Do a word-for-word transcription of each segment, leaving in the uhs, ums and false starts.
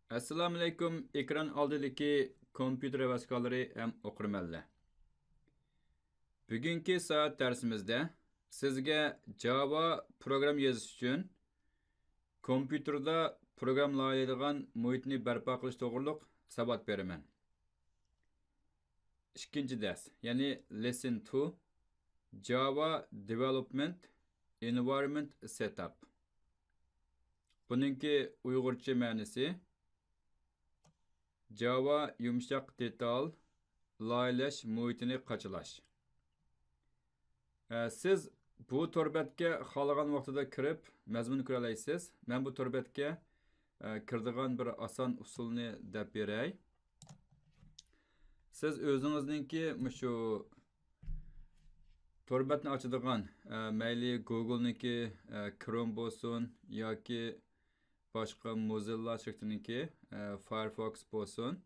ئەسسالامۇئەلەيكۇم، ئېكران ئالدىدىكى كومپيۇتېر ھەۋەسكارلىرى ھەم ئوقۇرمەنلەر. بۈگۈنكى سائەت دەرسىمىزدە سىزگە جاۋا پروگرامما يېزىش ئۈچۈن كومپيۇتېردا پروگرامما لايىھەلەيدىغان مۇھىتنى بەرپا قىلىش توغرۇلۇق ساۋات بېرىمەن. ئىككىنچى دەرس، يەنى Lesson two، Java Development Environment Setup. بۇنىڭكى ئۇيغۇرچە مەنىسى جاۋا يۇمشاق دېتال لايىھەلەش مۇھىتىنى قاچىلاش. ئە، سىز بۇ تور بەتكە خالىغان ۋاقتىدا كىرىپ مەزمۇن كۆرەلەيسىز. مەن بۇ تور بەتكە، ئە، كىرىدىغان بىر ئاسان ئۇسۇلنى دەپ بېرەي. سىز ئۆزىڭىزنىڭكى مۇشۇ تور بەتنى ئاچىدىغان، ئە، مەيلى گوگلنىڭكى، ئە، كروم بولسۇن ياكى باشقا موزىللا شىركىتىنىڭكى، ئە، فايرفوكس بولسۇن.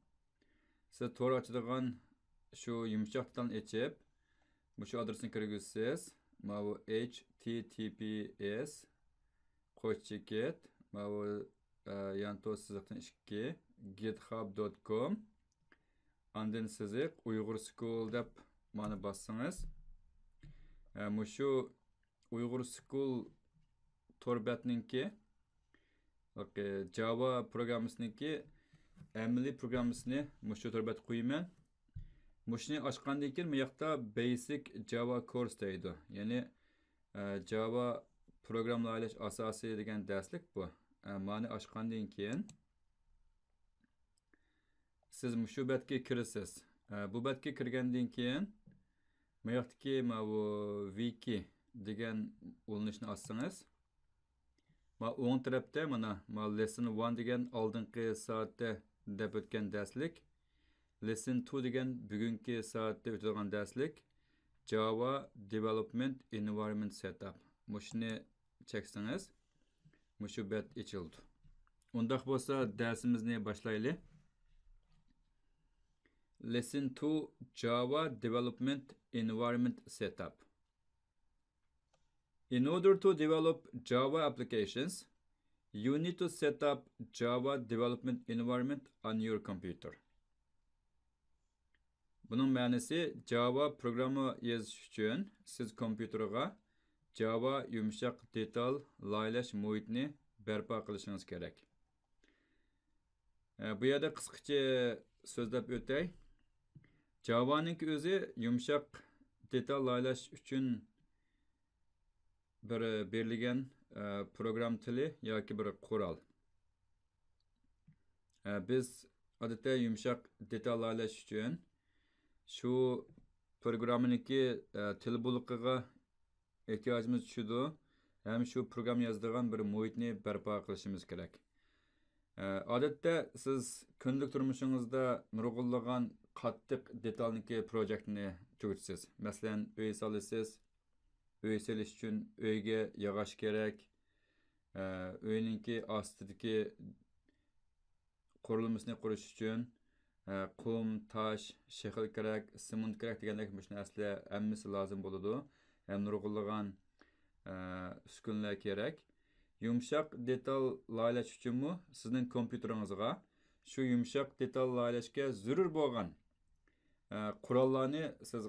سىز تور ئاچىدىغان شۇ يۇمشاق دېتالنى ئېچىپ، مۇشۇ ئادرېسنى كىرگۈزسىز. ماۋۇ H T T P S قوش چېكىت، ماۋۇ، ئە، يانتۇ سىزىقتىن ئىككى، github dot com، ئاندىن سىزىق ئۇيغۇر سكۇل دەپ مانا باسسىڭىز، ئە، مۇشۇ ئۇيغۇر سكۇل تور بەتنىڭكى، جاۋا پروگراممىسىنىڭكى ئەمەلىي پروگراممىسىنى مۇشۇ تور بەتكە قويىمەن. مۇشۇنى ئاچقاندىن كېيىن، بۇ ياقتا بەيسىك جاۋا كورس دەيدۇ. يەنى، ئە، جاۋا پروگرامما لايىھەلەش ئاساسى دېگەن دەرسلىك بۇ. ئە، مانى ئاچقاندىن كېيىن، سىز مۇشۇ بەتكە كىرىسىز. ئە، بۇ بەتكە كىرگەندىن كېيىن، مۇ ياقتىكى ماۋۇ ۋىكى دېگەن ئۇلىنىشنى ئاچسىڭىز، ما ئوڭ تەرەپتە مانا، ما lesson one دېگەن ئالدىنقى سائەتتە دەپ ئۆتكەن دەرسلىك، lesson two دېگەن بۈگۈنكى سائەتتە ئۆتىدىغان دەرسلىك، Java Development Environment Setup. مۇشۇنى چەكسىڭىز، مۇشۇ بەت ئېچىلىدۇ. ئۇنداق بولسا، دەرسىمىزنى باشلايلى. Lesson two، Java Development Environment Setup. In order to develop Java applications, you need to set up Java development environment on your computer. بۇنىڭ مەنىسى، جاۋا پروگرامما يېزىش ئۈچۈن سىز كومپيۇتېرغا جاۋا يۇمشاق دېتال لايىھەلەش مۇھىتىنى بەرپا قىلىشىڭىز كېرەك. ئە، بۇ يەردە قىسقىچە سۆزلەپ ئۆتەي. جاۋانىڭكى ئۆزى يۇمشاق دېتال لايىھەلەش ئۈچۈن بىر بېرىلگەن، ئە، پروگرام تىلى ياكى بىر قورال. ئە، بىز ئادەتتە يۇمشاق دېتال لايىھەلەش ئۈچۈن شۇ پروگراممىنىڭكى، ئە، تىل بولىقىغا ئېھتىياجىمىز چۈشىدۇ ھەم شۇ پروگرامما يازىدىغان بىر مۇھىتنى بەرپا قىلىشىمىز كېرەك. ئە، ئادەتتە سىز كۈندىلىك تۇرمۇشىڭىزدا نۇرغۇنلىغان قاتتىق دېتالنىڭكى پروجېكتنى تۈگىتىسىز. مەسىلەن، ئۆي سالىسىز، ئۆي سېلىش ئۈچۈن ئۆيگە ياغاچ كېرەك، ئە، ئۆينىڭكى ئاستىدىكى قۇرۇلمىسىنى قۇرۇش ئۈچۈن، ئە، قۇم، تاش، شېخىل كېرەك، سېمونت كېرەك دېگەندەك مۇشۇ نەرسىلەر ھەممىسى لازىم بولىدۇ. ھەم نۇرغۇنلىغان، ئە، ئۈسكۈنىلەر كېرەك. يۇمشاق دېتال لايىھەلەش ئۈچۈنمۇ سىزنىڭ كومپيۇتېرىڭىزغا شۇ يۇمشاق دېتال لايىھەلەشكە زۆرۈر بولغان، ئە، قوراللارنى سىز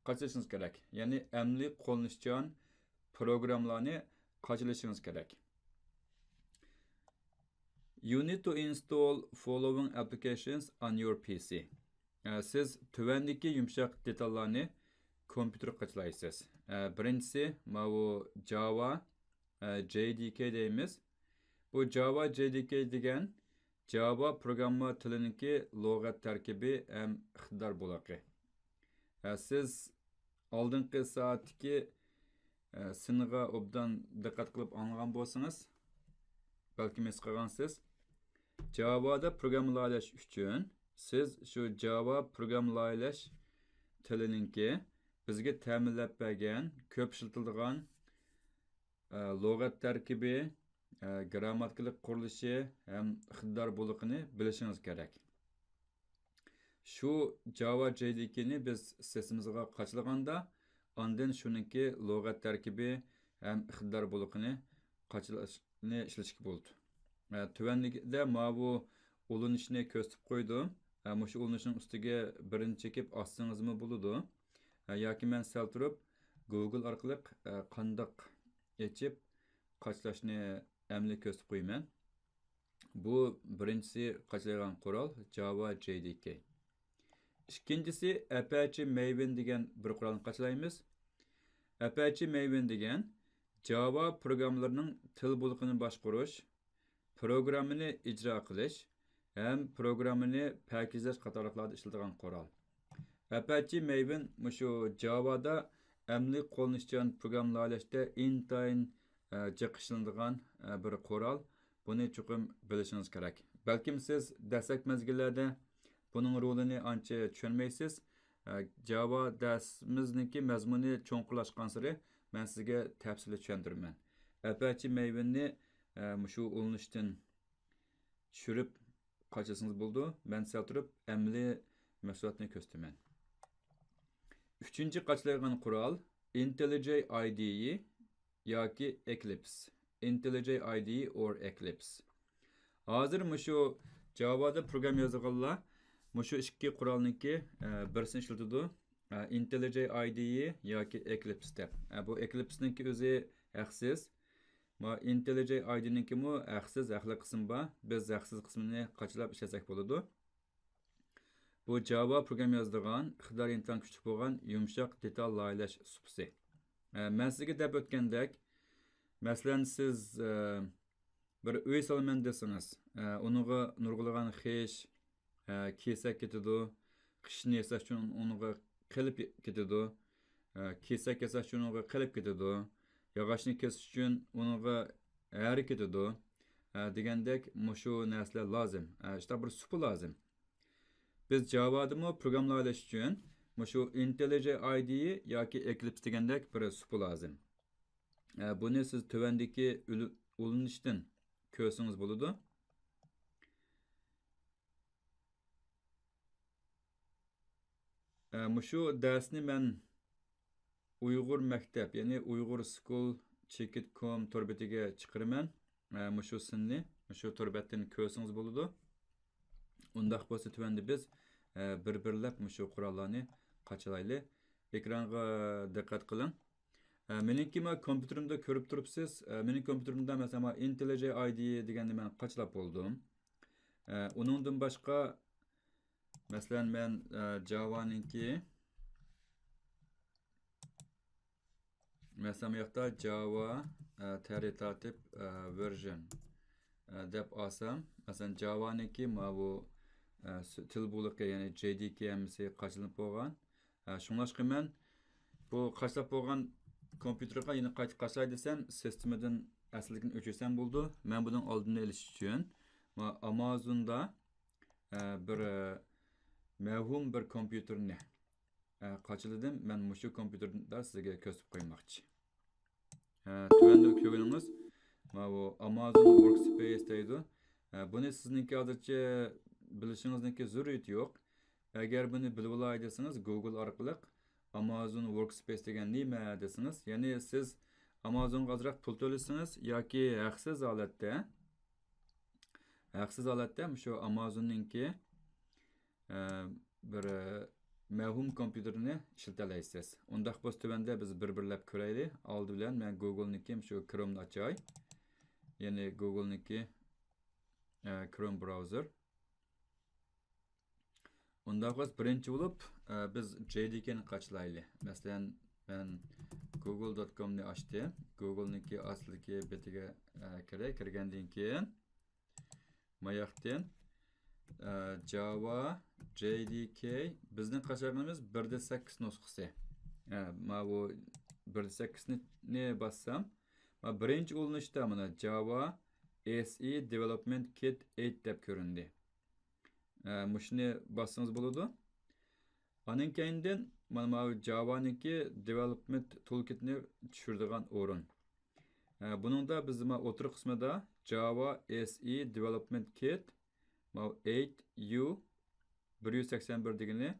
قاچىلىشىڭىز كېرەك. يەنى ئەمەلىي قوللىنىشچان پروگراممىلارنى قاچىلىشىڭىز كېرەك. You need to install following applications on your P C. ئە، سىز تۆۋەندىكى يۇمشاق دېتاللارنى كومپيۇتېرغا قاچىلايسىز. ئە، بىرىنچىسى، ماۋۇ جاۋا، ئە، جەي دى كەي دەيمىز. بۇ جاۋا جەي دى كەي دېگەن جاۋا پروگرامما تىلىنىڭكى لۇغەت تەركىبى ھەم ئىقتىدار بولىقى. ئە، سىز ئالدىنقى سائەتتىكى، ئە، سىنغا ئوبدان دىققەت قىلىپ ئاڭلىغان بولسىڭىز، بەلكىم ھېس قىلغانسىز. جاۋادا پروگرامما لايىھەلەش ئۈچۈن سىز شۇ جاۋا پروگرامما لايىھەلەش تىلىنىڭكى بىزگە تەمىنلەپ بەرگەن كۆپ ئىشلىتىلىدىغان، ئە، لۇغەت تەركىبى، ئە، گىرامماتىكىلىق قۇرۇلۇشى ھەم ئىقتىدار بولىقىنى بىلىشىڭىز كېرەك. شۇ جاۋا جەي دى كەينى بىز سىستېمىمىزغا قاچىلىغاندا، ئاندىن شۇنىڭكى لۇغەت تەركىبى ھەم ئىقتىدار بولىقىنى قاچىلاشنى ئىشلىتىشكە بولىدۇ. ئە، تۆۋەندىكىدە ماۋۇ ئۇلىنىشنى كۆرسىتىپ قويدۇم. ئە، مۇشۇ ئۇلىنىشنىڭ ئۈستىگە بىرنى چېكىپ ئاچسىڭىزمۇ بولىدۇ. ئە، ياكى مەن سەل تۇرۇپ گوگل ئارقىلىق، ئە، قانداق ئېچىپ قاچىلاشنى ئەمەلىي كۆرسىتىپ قويىمەن. بۇ بىرىنچىسى قاچىلايدىغان قورال جاۋا جەي دى كەي. ئىككىنچىسى ئەپەچى مەيۋىن دېگەن بىر قورالنى قاچىلايمىز. ئەپەچى مەيۋىن دېگەن جاۋا پروگراممىلىرىنىڭ تىل بولىقىنى باشقۇرۇش، پروگراممىنى ئىجرا قىلىش ھەم پروگراممىنى پاكىزلاش قاتارلىقلاردا ئىشلىتىدىغان قورال. ئەپەچى مەيۋىن مۇشۇ جاۋادا ئەمەلىي قوللىنىشچان پروگرامما لايىھەلەشتە ئىنتايىن، ئە، جىق ئىشلىنىدىغان، ئە، بىر قورال. بۇنى چوقۇم بىلىشىڭىز كېرەك. بەلكىم سىز دەسلەپكى مەزگىللەردە بۇنىڭ رولىنى ئانچە چۈشەنمەيسىز. ئە، جاۋا دەرسىمىزنىڭكى مەزمۇنى چوڭقۇرلاشقانسېرى مەن سىزگە تەپسىلىي چۈشەندۈرىمەن. ئەپەچى مەيۋىننى، ئە، مۇشۇ ئۇلىنىشتىن چۈشۈرۈپ قاچىلىسىڭىز بولىدۇ. مەن سەل تۇرۇپ ئەمەلىي مەھسۇلاتنى كۆرسىتىمەن. ئۈچىنچى قاچىلايدىغان قورال IntelliJ I D E ياكى Eclipse. IntelliJ I D E or Eclipse. ھازىر مۇشۇ جاۋادا پروگرامما يازىدىغانلار مۇشۇ ئىككى قورالنىڭكى، ئە، بىرسىنى ئىشلىتىدۇ. ئە، IntelliJ I D E ياكى Eclipse دەپ. ئە، بۇ Eclipse نىڭكى ئۆزى ھەقسىز. ما IntelliJ I D E نىڭكىمۇ ھەقسىز، ھەقلىق قىسمى بار. بىز ھەقسىز قىسمىنى قاچىلاپ ئىشلەتسەك بولىدۇ. بۇ جاۋا پروگرامما يازىدىغان، ئىقتىدارى ئىنتايىن كۈچلۈك بولغان يۇمشاق دېتال لايىھەلەش سۇپىسى. ئە، مەن سىزگە دەپ ئۆتكەندەك، مەسىلەن، سىز، ئە، بىر ئۆي سالىمەن دېسىڭىز، ئە، ئۇنىڭغا نۇرغۇنلىغان خىش، ئە، كېسەك كېتىدۇ. خىشنى ياساش ئۈچۈن ئۇنىڭغا قېلىپ كېتىدۇ. ئە، كېسەك ياساش ئۈچۈن ئۇنىڭغا قېلىپ كېتىدۇ. ياغاچنى كېسىش ئۈچۈن ئۇنىڭغا ھەرە كېتىدۇ. ئە، دېگەندەك مۇشۇ نەرسىلەر لازىم. ئە، شۇنداق بىر سۇپا لازىم. بىز جاۋادىمۇ پروگرامما لايىھەلەش ئۈچۈن مۇشۇ IntelliJ I D E ياكى Eclipse دېگەندەك بىر سۇپا لازىم. ئە، بۇنى سىز تۆۋەندىكى ئۈل-، ئۇلىنىشتىن كۆرسىڭىز بولىدۇ. ئە، مۇشۇ دەرسنى مەن ئۇيغۇر مەكتەپ، يەنى ئۇيغۇر سكۇل چېكىت كوم تور بېتىگە چىقىرىمەن. ئە، مۇشۇ سىننى، مۇشۇ تور بەتتىن كۆرسىڭىز بولىدۇ. ئۇنداق بولسا تۆۋەندە بىز، ئە، بىر-بىرلەپ مۇشۇ قوراللارنى قاچىلايلى. ئېكرانغا دىققەت قىلىڭ. ئە، مېنىڭكى ما كومپيۇتېرىمدا كۆرۈپ تۇرۇپسىز. ئە، مېنىڭ كومپيۇتېرىمدا مەسىلەن ما IntelliJ I D E دېگەننى مەن قاچىلاپ بولدۇم. ئە، ئۇنىڭدىن باشقا، مەسىلەن، مەن، ئە، جاۋانىڭكى، مەسىلەن، بۇ ياقتا جاۋا، ئە، تەرى تارتىپ، ئە، ۋېرژن، ئە، دەپ ئالسام، مەسىلەن، جاۋانىڭكى ماۋۇ، ئە، سۈ-، تىل بولىقى، يەنى جەي دى كەي ھەممىسى قاچىلىنىپ بولغان. ئە، شۇڭلاشقا مەن بۇ قاچىلاپ بولغان كومپيۇتېرغا يەنە قايتا قاچىلاي دېسەم، سىستېمىدىن ئەسلىدىكىنى ئۆچۈرسەم بولىدۇ. مەن بۇنىڭ ئالدىنى ئېلىش ئۈچۈن، ما-، ئامازوندا، ئە، بىر، ئە، مەۋھۇم بىر كومپيۇتېرنى، ئە، قاچىلىدىم. مەن مۇشۇ كومپيۇتېردا سىزگە كۆرسىتىپ قويماقچى. ئە، تۆۋەندە كۆرگىنىڭىز، ماۋۇ ئامازون ۋوركسپېيس دەيدۇ. ئە، بۇنى سىزنىڭكى ھازىرچە بىلىشىڭىزنىڭكى زۆرۈرىيىتى يوق. ئەگەر بۇنى بىلىۋالاي دېسىڭىز، گوگل ئارقىلىق ئامازون ۋوركسپېيس دېگەن نېمە دېسىڭىز، يەنى سىز ئامازونغا ئازراق پۇل تۆلىسىڭىز ياكى ھەقسىز ھالەتتە، ھەقسىز ھالەتتە مۇشۇ ئامازوننىڭكى، ئە، بىر، ئە، مەۋھۇم كومپيۇتېرنى ئىشلىتەلەيسىز. ئۇنداق بولسا تۆۋەندە بىز بىر-بىرلەپ كۆرەيلى. ئالدى بىلەن مەن گوگلنىڭكى مۇشۇ كرومنى ئاچاي. يەنى گوگلنىڭكى، ئە، كروم براۋزېر. ئۇنداق بولسا بىرىنچى بولۇپ، ئە، بىز جەي دى كەينى قاچىلايلى. مەسىلەن، مەن گوگل دوت كومنى ئاچتىم. گوگلنىڭكى ئاستىدىكى بېتىگە، ئە، كىرەي. كىرگەندىن كېيىن ماياقتىن، ئە، جاۋا جەي دى كەي بىزنىڭ قاچىلىغىنىمىز بىر دە سەككىز نۇسخىسى. ئە، ماۋۇ بىر دە سەككىزنى باسسام، ما بىرىنچى ئۇلىنىشتا مانا جاۋا ئېس ئى دېۋېلوپمېنت كىت ئەيت دەپ كۆرۈندى. ئە، مۇشۇنى باسسىڭىز بولىدۇ. ئانىڭ كەينىدىن مانا ماۋۇ جاۋانىڭكى دېۋېلوپمېنت تۇلكىتىنى چۈشۈرىدىغان ئورۇن. ئە، بۇنىڭدا بىز مانا ئوتتۇرا قىسمىدا جاۋا ئېس ئى دېۋېلوپمېنت كىت، ماۋۇ ئەيت يۇ بىر يۈز سەكسەن بىر دېگىنى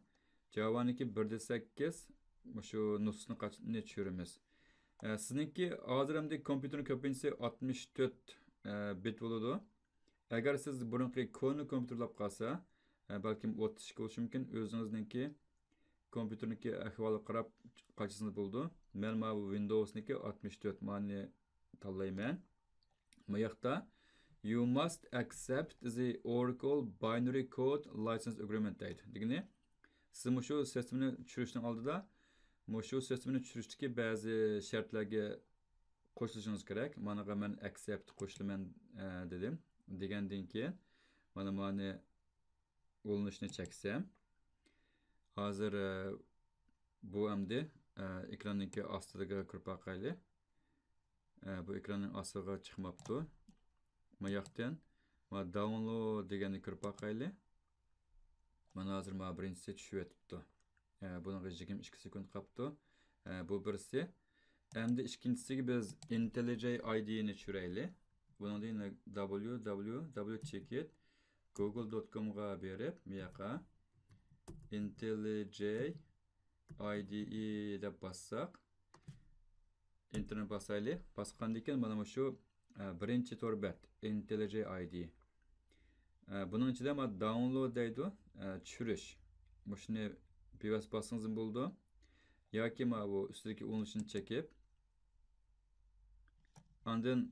جاۋانىڭكى بىر دە سەككىز مۇشۇ نۇسخىسىنى قاچ-، نى چۈشۈرىمىز. ئە، سىزنىڭكى ھازىر ئەمدى كومپيۇتېرنىڭ كۆپىنچىسى ئاتمىش تۆت، ئە، بىت بولىدۇ. ئەگەر سىز بۇرۇنقى كونا كومپيۇتېرلاپ قالسا، ئە، بەلكىم ئوتتۇز ئىككى بولۇشى مۇمكىن، ئۆزىڭىزنىڭكى كومپيۇتېرنىڭكى ئەھۋالىغا قاراپ قاچىسىڭىز بولىدۇ. مەن ماۋۇ ۋىندوۋسنىڭكى ئاتمىش تۆت مانى تاللايمەن. بۇ ياقتا "You must accept the Oracle Binary Code License Agreement" دەيدۇ. دېگىنى، سىز مۇشۇ سىستېمىنى چۈشۈرۈشنىڭ ئالدىدا مۇشۇ سىستېمىنى چۈشۈرۈشتىكى بەزى شەرتلەرگە قوشۇلۇشىڭىز كېرەك. مانىغا مەن "ئەكسېپت" قوشۇلىمەن، ئە، دېدىم. دېگەندىن كېيىن، مانا مانى ئۇلىنىشنى چەكسەم، ھازىر، ئە، بۇ ئەمدى، ئە، ئېكراننىڭكى ئاستىدىكىگە كىرىپ باقايلى. ئە، بۇ ئېكراننىڭ ئاستىغا چىقماپتۇ. ما ياقتىن، ما داۋنلود دېگەننى كىرىپ باقايلى. مانا ھازىر ما بىرىنچىسى چۈشۈۋېتىپتۇ. ئە، بۇنىڭغا يىگىرمە ئىككى سېكۇنت قاپتۇ. ئە، بۇ بىرسى. ئەمدى ئىككىنچىسىگە بىز IntelliJ IDE نى چۈشۈرەيلى. بۇنىڭدا يەنە www چېكىت google dot com غا بېرىپ، بۇ ياققا IntelliJ IDE دەپ باسساق، ئېنتېرنى باسايلى. باسقاندىن كېيىن مانا مۇشۇ، ئە، بىرىنچى تور بەت، IntelliJ IDE. ئە، بۇنىڭ ئىچىدە مانا داۋنلود دەيدۇ، ئە، چۈشۈرۈش. مۇشۇنى بىۋاسىتە باسسىڭىزمۇ بولىدۇ. ياكى ماۋۇ ئۈستىدىكى ئۇلىنىشنى چېكىپ، ئاندىن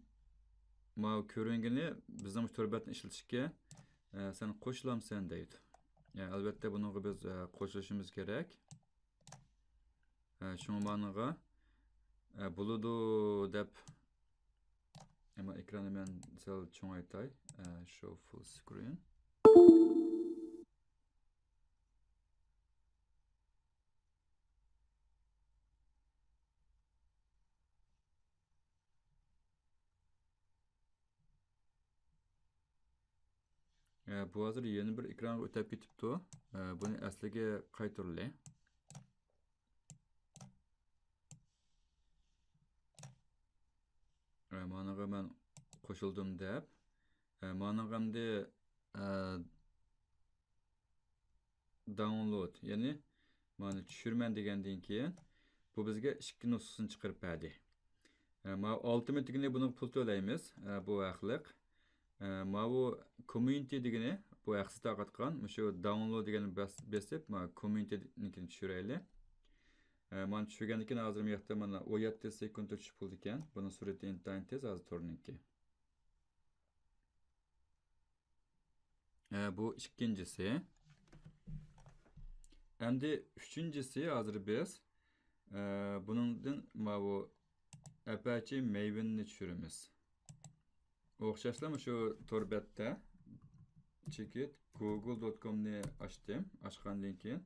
ماۋۇ كۆرۈنگىنى بىزنىڭ مۇشۇ تور بەتنى ئىشلىتىشكە، ئە، سەن قوشۇلامسەن دەيدۇ. يا، ئەلۋەتتە بۇنىڭغا بىز، ئە، قوشۇلۇشىمىز كېرەك. ئە، شۇڭا مانىغا، ئە، بولىدۇ دەپ، ئەمما ئېكراننى مەن سەل چوڭايتاي. ئە، show full screen. ئە، بۇ ھازىر يەنە بىر ئېكرانغا ئۆتۈپ كېتىپتۇ. ئە، بۇنى ئەسلىگە قايتۇرىلى. ئە، مانىغا مەن قوشۇلدۇم دەپ. ئە، مانىغا ئەمدى، ئە، داۋنلود، يەنى مانا چۈشۈرىمەن دېگەندىن كېيىن، بۇ بىزگە ئىككى نۇسخىسىنى چىقىرىپ بەردى. ئە، ماۋۇ ئالتە مىڭ تۈگىنى بۇنىڭغا پۇل تۆلەيمىز. ئە، بۇ ھەقلىق. ئە، ماۋۇ كومميۇنىتى دېگىنى، بۇ ھەقسىز تارقاتقان، مۇشۇ داۋنلود دېگەننى بەس-، بېسىپ، مانا كومميۇنىتىنىڭكىنى چۈشۈرەيلى. ئە، مانا چۈشۈرگەندىن كېيىن ھازىر بۇ ياقتا مانا ئون يەتتە سېكۇنتتا چۈشۈپ بولىدىكەن. بۇنىڭ سۈرئىتى ئىنتايىن تېز، ھازىر تورنىڭكى. ئە، بۇ ئىككىنچىسى. ئەمدى ئۈچىنچىسى، ھازىر بىز، ئە، بۇنىڭدىن ماۋۇ Apache Maven نى چۈشۈرىمىز. ئوخشاشلا مۇشۇ تور بەتتە چېكىت google dot com نى ئاچتىم. ئاچقاندىن كېيىن،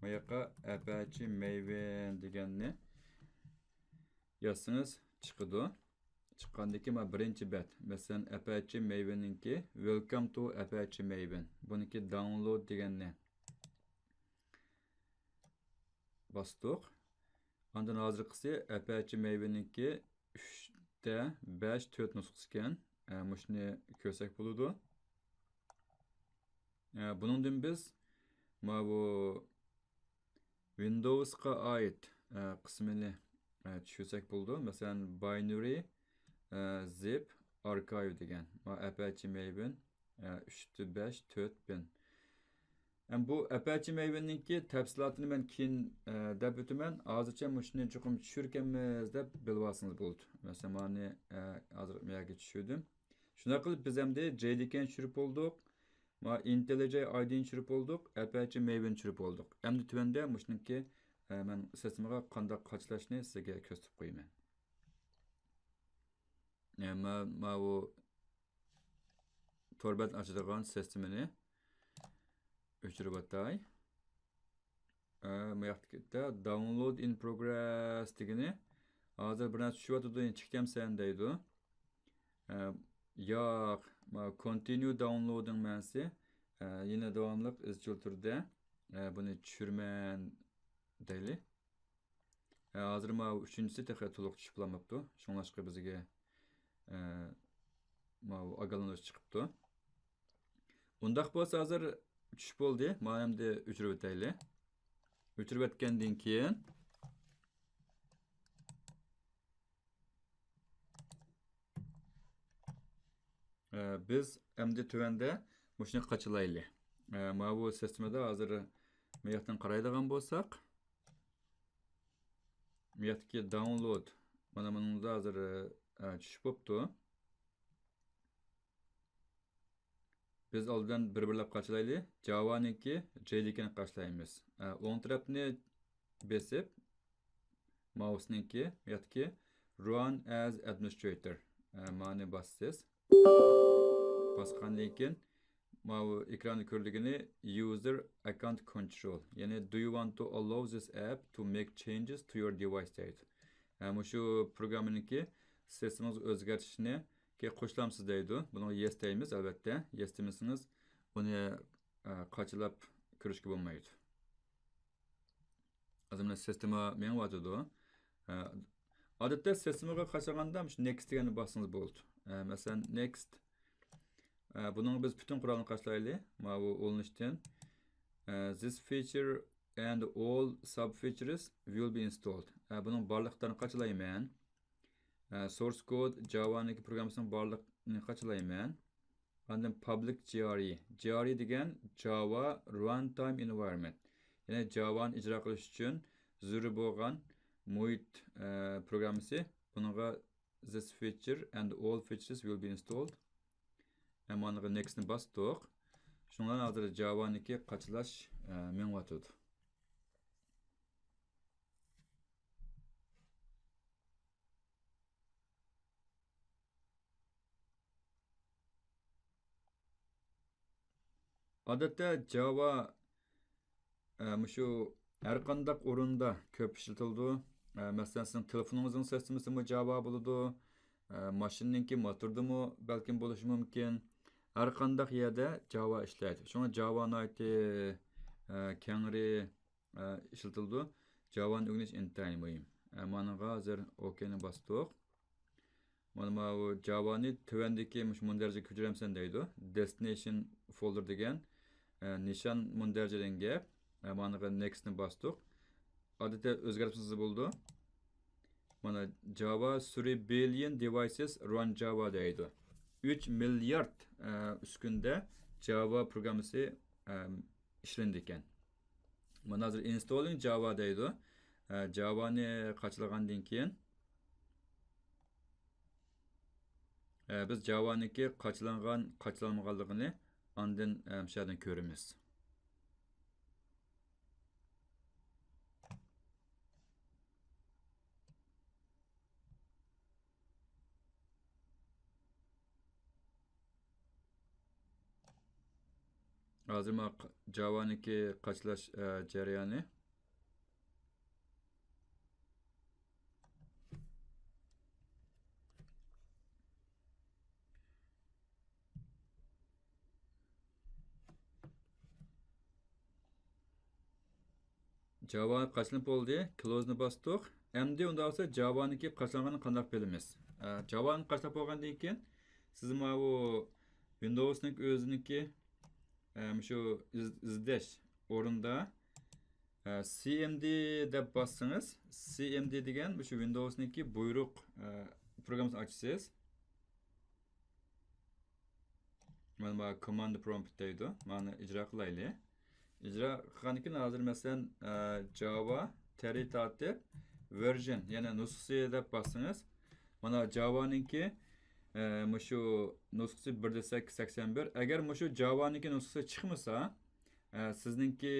ما ياققا Apache Maven دېگەننى يازسىڭىز چىقىدۇ. چىققاندىن كېيىن مانا بىرىنچى بەت. مەسىلەن، Apache Maven نىڭكى، "Welcome to Apache Maven". بۇنىڭكى داۋنلود دېگەننى باستۇق. ئاندىن ھازىرقىسى Apache Maven نىڭكى ئۈچتە بەش، تۆت نۇسخىسىكەن. ئە، مۇشۇنى كۆرسەك بولىدۇ. ئە، بۇنىڭدىن بىز ماۋۇ Windows قا ئائىت، ئە، قىسمىنى، ئە، چۈشۈرسەك بولىدۇ. مەسىلەن، Binary، ئە، Zip Archive دېگەن. ماۋۇ Apache Maven، ئە، ئۈچتە بەش، تۆت بىن. ئەم، بۇ Apache Maven نىڭكى تەپسىلاتىنى مەن كېيىن، ئە، دەپ ئۆتىمەن. ھازىرچە مۇشۇنى چوقۇم چۈشۈركەنمىز دەپ بىلىۋالسىڭىز بولىدۇ. مەسىلەن، مانى، ئە، ھازىر مەيەگە چۈشۈردۈم. شۇنداق قىلىپ بىز ئەمدى جەيدىكەننى چۈشۈرۈپ بولدۇق. ما IntelliJ IDE نى چۈشۈرۈپ بولدۇق. Apache Maven نى چۈشۈرۈپ بولدۇق. ئەمدى تۆۋەندە مۇشۇنىڭكى، ئە، مەن سىستېمىغا قانداق قاچىلاشنى سىزگە كۆرسىتىپ قويىمەن. ئە، ما-، ماۋۇ تور بەت ئاچىدىغان سىستېمىنى ئۆچۈرۈۋاتاي. ئە، ما ياقتا download in progress دېگىنى ھازىر بىر نەرسە چۈشۈۋاتىدۇ، يەنە چېكىتەمسەن دەيدۇ. ئە، ياق، ما continue downloading مەنىسى، ئە، يەنە داۋاملىق ئىزچىل تۈردە، ئە، بۇنى چۈشۈرىمەن دەيلى. ئە، ھازىر ماۋۇ ئۈچىنچىسى تېخى تولۇق چۈشۈپ بولالماپتۇ. شۇڭلاشقا بىزگە، ئە، ماۋۇ ئاگاھلاندۇرۇش چىقىپتۇ. ئۇنداق بولسا ھازىر چۈشۈپ بولدى. مانا ئەمدى ئۆچۈرۈۋېتەيلى. ئۆچۈرۈۋەتكەندىن كېيىن، ئە، ئە، بىز ئەمدى تۆۋەندە مۇشۇنى قاچىلايلى. ئە، ماۋۇ سىستېمىدا ھازىر مۇياقتىن قارايدىغان بولساق، مۇياقتىكى داۋنلود مانا مۇنىڭدا ھازىر، ئە، چۈشۈپ بوپتۇ. بىز ئالدىن بىر-بىرلەپ قاچىلايلى. جاۋانىڭكى جەيدىكىنى قاچىلايمىز. ئە، ئوڭ تەرەپنى بېسىپ، ماۋسنىڭكى ياتقى Run as administrator. ئە، مانى باسىسىز. باسقاندىن كېيىن، ماۋۇ ئېكراندا كۆرۈلگىنى User Account Control. يەنى Do you want to allow this app to make changes to your device دەيدۇ. ئە، مۇشۇ پروگراممىنىڭكى سىستېمىڭىزنى ئۆزگەرتىشنى قوشۇلامسىز دەيدۇ. بۇنىڭغا يېس دەيمىز، ئەلۋەتتە. يېس دېمىسىڭىز، بۇنى، ئە، قاچىلاپ كۆرۈشكە بولمايدۇ. ھازىر مانا سىستېما مېڭىۋاتىدۇ. ئە، ئادەتتە سىستېمىغا قاچىلىغاندا مۇشۇ نېكىست دېگەننى باسسىڭىز بولىدۇ. ئە، مەسىلەن، نېكىست. ئە، بۇنىڭغا بىز پۈتۈن قورالنى قاچىلايلى. ماۋۇ ئۇلىنىشتىن. ئە، This feature and all sub features will be installed. ئە، بۇنىڭ بارلىقلىرىنى قاچىلايمەن. ئە، سورس كود جاۋانىڭكى پروگراممىسىنىڭ بارلىقىنى قاچىلايمەن. ئاندىن پابلىك جى ئار ئى. جى ئار ئى دېگەن جاۋا رانتايم ئېنۋايرونمېنت. يەنى جاۋانى ئىجرا قىلىش ئۈچۈن زۆرۈر بولغان مۇھىت، ئە، پروگراممىسى. بۇنىڭغا This feature and all features will be installed. ئە، مانىغا نېكىستنى باستۇق. شۇنىڭ بىلەن ھازىر جاۋانىڭكى قاچىلاش، ئە، مېڭىۋاتىدۇ. ئادەتتە جاۋا، ئە، مۇشۇ ھەر قانداق ئورۇندا كۆپ ئىشلىتىلىدۇ. ئە، مەسىلەن، سىزنىڭ تېلېفونىڭىزنىڭ سىستېمىسىمۇ جاۋا بولىدۇ. ئە، ماشىنىنىڭكى موتورىدىمۇ بەلكىم بولۇشى مۇمكىن. ھەر قانداق يەردە جاۋا ئىشلەيدۇ. شۇڭا جاۋا ناھايىتى، ئە، كەڭرى ئە، ئىشلىتىلىدۇ. جاۋانى ئۆگىنىش ئىنتايىن مۇھىم. ئە، مانىڭغا ھازىر ئوكېينى باستۇق. مانا ماۋۇ جاۋانى تۆۋەندىكى مۇشۇ مۇندەرىجىگە كۆچۈرەمسەن دەيدۇ. دېستىنېيشن فولدېر دېگەن، ئە، نىشان مۇندەرىجە دېگەن گەپ. ئە، مانىغا نېكىستنى باستۇق. ئادەتتە ئۆزگەرتمىسىڭىز بولىدۇ. مانا جاۋا سۈرى بىليون دېۋايسېس ران جاۋا دەيدۇ. ئۈچ مىليارد، ئە، ئۈسكۈندە جاۋا پروگراممىسى، ئە، ئىشلىنىدىكەن. مانا ھازىر ئىنستولىڭ جاۋا دەيدۇ. ئە، جاۋانى قاچىلىغاندىن كېيىن، ئە، بىز جاۋانىڭكى قاچىلانغان، قاچىلانمىغانلىقىنى ئاندىن، ئە، مۇشۇ يەردىن كۆرىمىز. ھازىر مانا جاۋانىڭكى قاچىلاش، ئە، جەريانى. جاۋا قاچىلىنىپ بولدى. كلوزنى باستۇق. ئەمدى ئۇنداق بولسا جاۋانىڭكى قاچىلانغىنىنى قانداق بىلىمىز؟ ئە، جاۋانى قاچىلاپ بولغاندىن كېيىن سىز ماۋۇ ۋىندوۋسنىڭ ئۆزىنىڭكى، ئە، مۇشۇ ئىز-، ئىزدەش ئورنىدا، ئە، سى ئېم دى دەپ باسسىڭىز، سى ئېم دى دېگەن مۇشۇ ۋىندوۋسنىڭكى بۇيرۇق، ئە، پروگراممىسىنى ئاچىسىز. مانا، مانا كوماند پرومپت دەيدۇ. مانا ئىجرا قىلايلى. ئىجرا قىلغاندىن كېيىن ھازىر مەسىلەن، ئە، جاۋا تەرى تارتىپ ۋېرژن، يەنى نۇسخىسى دەپ باسسىڭىز، مانا جاۋانىڭكى، ئە، مۇشۇ نۇسخىسى بىر دە سەككىز سەكسەن بىر. ئەگەر مۇشۇ جاۋانىڭكى نۇسخىسى چىقمىسا، ئە، سىزنىڭكى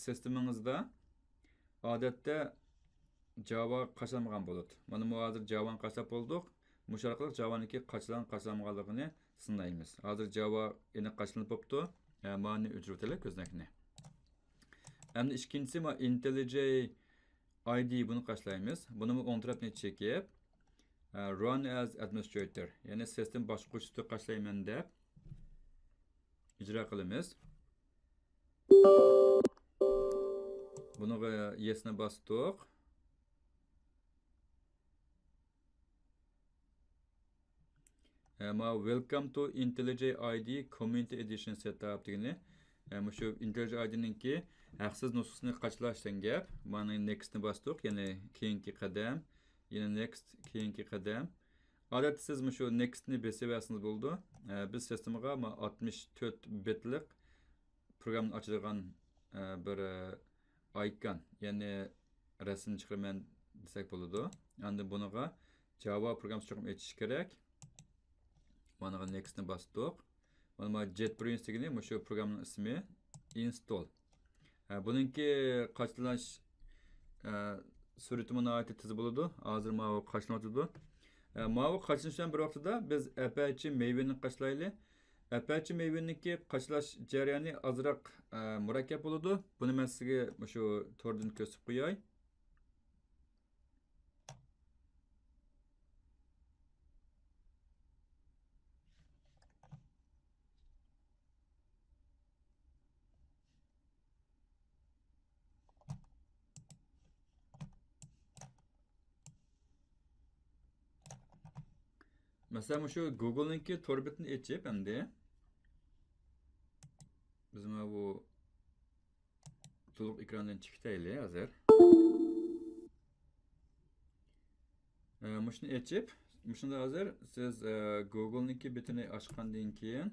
سىستېمىڭىزدا ئادەتتە جاۋا قاچىلانمىغان بولىدۇ. مانا بۇ ھازىر جاۋانى قاچىلاپ بولدۇق. مۇشۇ ئارقىلىق جاۋانىڭكى قاچىلان، قاچىلانمىغانلىقىنى سىنايمىز. ھازىر جاۋا ئېنىق قاچىلىنىپ بوپتۇ. ئە، مانى ئۆچۈرۈۋېتەيلى كۆزنەكنى. ئەمدى ئىككىنچىسى، ما، ئىنتېللىجەي ئاي دى، بۇنى قاچىلايمىز. بۇنىمۇ ئوڭ تەرەپنى چېكىپ، ئە، ران ئەز ئادمىنىستراتور، يەنى سىستېما باشقۇرغۇچى سۈپىتىدە قاچىلايمەن دەپ ئىجرا قىلىمىز. بۇنىڭغا يېسنى باستۇق. ئە، ما Welcome to IntelliJ IDE Community Edition Setup دېگىنى، ئە، مۇشۇ ئىنتېللىجەي ئاي دىنىڭكى ھەقسىز نۇسخىسىنى قاچىلاش دېگەن گەپ. مانا نېكىستنى باستۇق، يەنى كېيىنكى قەدەم، يەنە نېكىست، كېيىنكى قەدەم. ئادەتتە سىز مۇشۇ نېكىستنى بېسىۋەرسىڭىز بولىدۇ. ئە، بىز سىستېمىغا مۇ-، ئاتمىش تۆت بىتلىق پروگراممىنى ئاچىدىغان، ئە، بىر، ئە، ئايكون، يەنى رەسىم چىقىرىمەن دېسەك بولىدۇ. ئاندىن بۇنىڭغا جاۋا پروگراممىسى چوقۇم ئېچىش كېرەك. مانىغا نېكىستنى باستۇق. مانا، مانا JetBrains دېگىنى مۇشۇ پروگراممىنىڭ ئىسمى، ئىنستول. ھە، بۇنىڭكى قاچىلاش، ئە، سۈرئىتىمۇ ناھايىتى تېز بولىدۇ. ھازىر ماۋۇ قاچىلىنىۋاتىدۇ. ئە، ماۋۇ قاچىلىنىش بىلەن بىر ۋاقىتتا بىز ئەپەچى مەيۋىننى قاچىلايلى. ئەپەچى مەيۋىننىڭكى قاچىلاش جەريانى ئازراق، ئە، مۇرەككەپ بولىدۇ. بۇنى مەن سىزگە مۇشۇ توردىن كۆرسىتىپ قوياي. مەسىلەن، مۇشۇ گۇگلنىڭكى تور بېتىنى ئېچىپ، ئەمدى بىز مانا بۇ تولۇق ئېكراندىن چىقىتەيلى ھازىر. ئە، مۇشۇنى ئېچىپ، مۇشۇندا ھازىر سىز، ئە، گۇگلنىڭكى بېتىنى ئاچقاندىن كېيىن،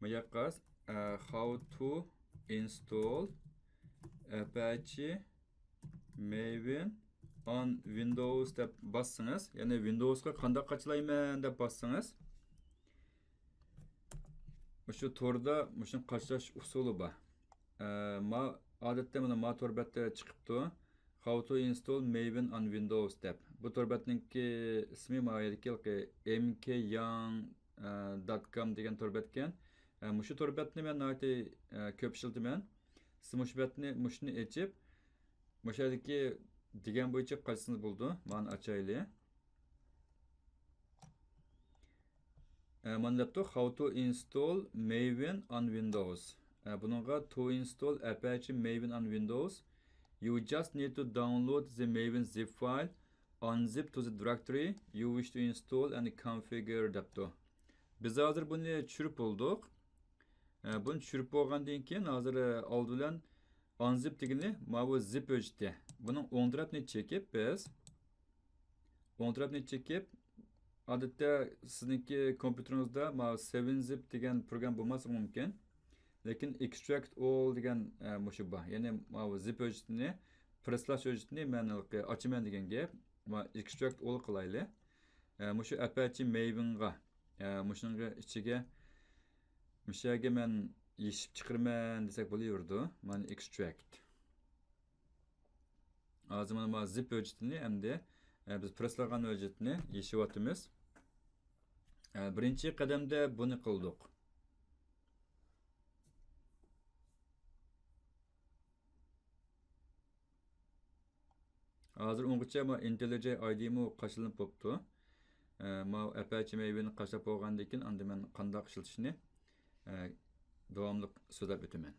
مۇياققا، ئە، How to install Apache Maven on Windows دەپ باسسىڭىز، يەنى ۋىندوۋسقا قانداق قاچىلايمەن دەپ باسسىڭىز، مۇشۇ توردا مۇشۇنى قاچىلاش ئۇسۇلى بار. ئە، ما، ئادەتتە مانا ما تور بەتتە چىقىپتۇ. How to install Maven on Windows دەپ. بۇ تور بەتنىڭكى ئىسمى ما يەردىكى ھېلىقى M K Young، ئە، dot com دېگەن تور بەتكەن. ئە، مۇشۇ تور بەتنى مەن ناھايىتى، ئە، كۆپ ئىشلىتىمەن. سىز مۇشۇ بەتنى، مۇشۇنى ئېچىپ، مۇشۇ يەردىكى دېگەن بويىچە قاچىسىڭىز بولىدۇ. مانا ئاچايلى. ئە، مانا دەپتۇ، How to install Maven on Windows. ئە، بۇنىڭغا to install Apache Maven on Windows, you just need to download the Maven zip file, unzip to the directory you wish to install and configure دەپتۇ. بىز ھازىر بۇنى چۈشۈرۈپ بولدۇق. ئە، بۇنى چۈشۈرۈپ بولغاندىن كېيىن ھازىر، ئە، ئالدى بىلەن unzip دېگىنى ماۋۇ زىپ ھۆججىتى. بۇنىڭ ئوڭ تەرەپنى چېكىپ بىز، ئوڭ تەرەپنى چېكىپ، ئادەتتە سىزنىڭكى كومپيۇتېرىڭىزدا ماۋۇ سېۋېن زىپ دېگەن پروگرام بولماسلىقى مۇمكىن. لېكىن extract all دېگەن، ئە، مۇشۇ بار. يەنى ماۋۇ زىپ ھۆججىتىنى پرېسلاش ھۆججىتىنى مەن ھېلىقى ئاچىمەن دېگەن گەپ. مانا extract all قىلايلى. ئە، مۇشۇ ئەپەچى مەيۋىنغا، ئە، مۇشۇنىڭغا ئىچىگە، مۇشۇ يەرگە مەن يېشىپ چىقىرىمەن دېسەك بولۇۋېرىدۇ. مانا extract. ھازىر مانا، مانا زىپ ھۆججىتىنى ئەمدى، ئە، بىز پرېسلىغان ھۆججىتىنى يېشىۋاتىمىز. ئە، بىرىنچى قەدەمدە بۇنى قىلدۇق. ھازىر ئۇنىڭغىچە ما IntelliJ IDEمۇ قاچىلىنىپ بوپتۇ. ئە، ما ئەپەچى مەيۋىننى قاچىلاپ بولغاندىن كېيىن، ئاندىن مەن قانداق ئىشلىتىشنى، ئە، داۋاملىق سۆزلەپ ئۆتىمەن.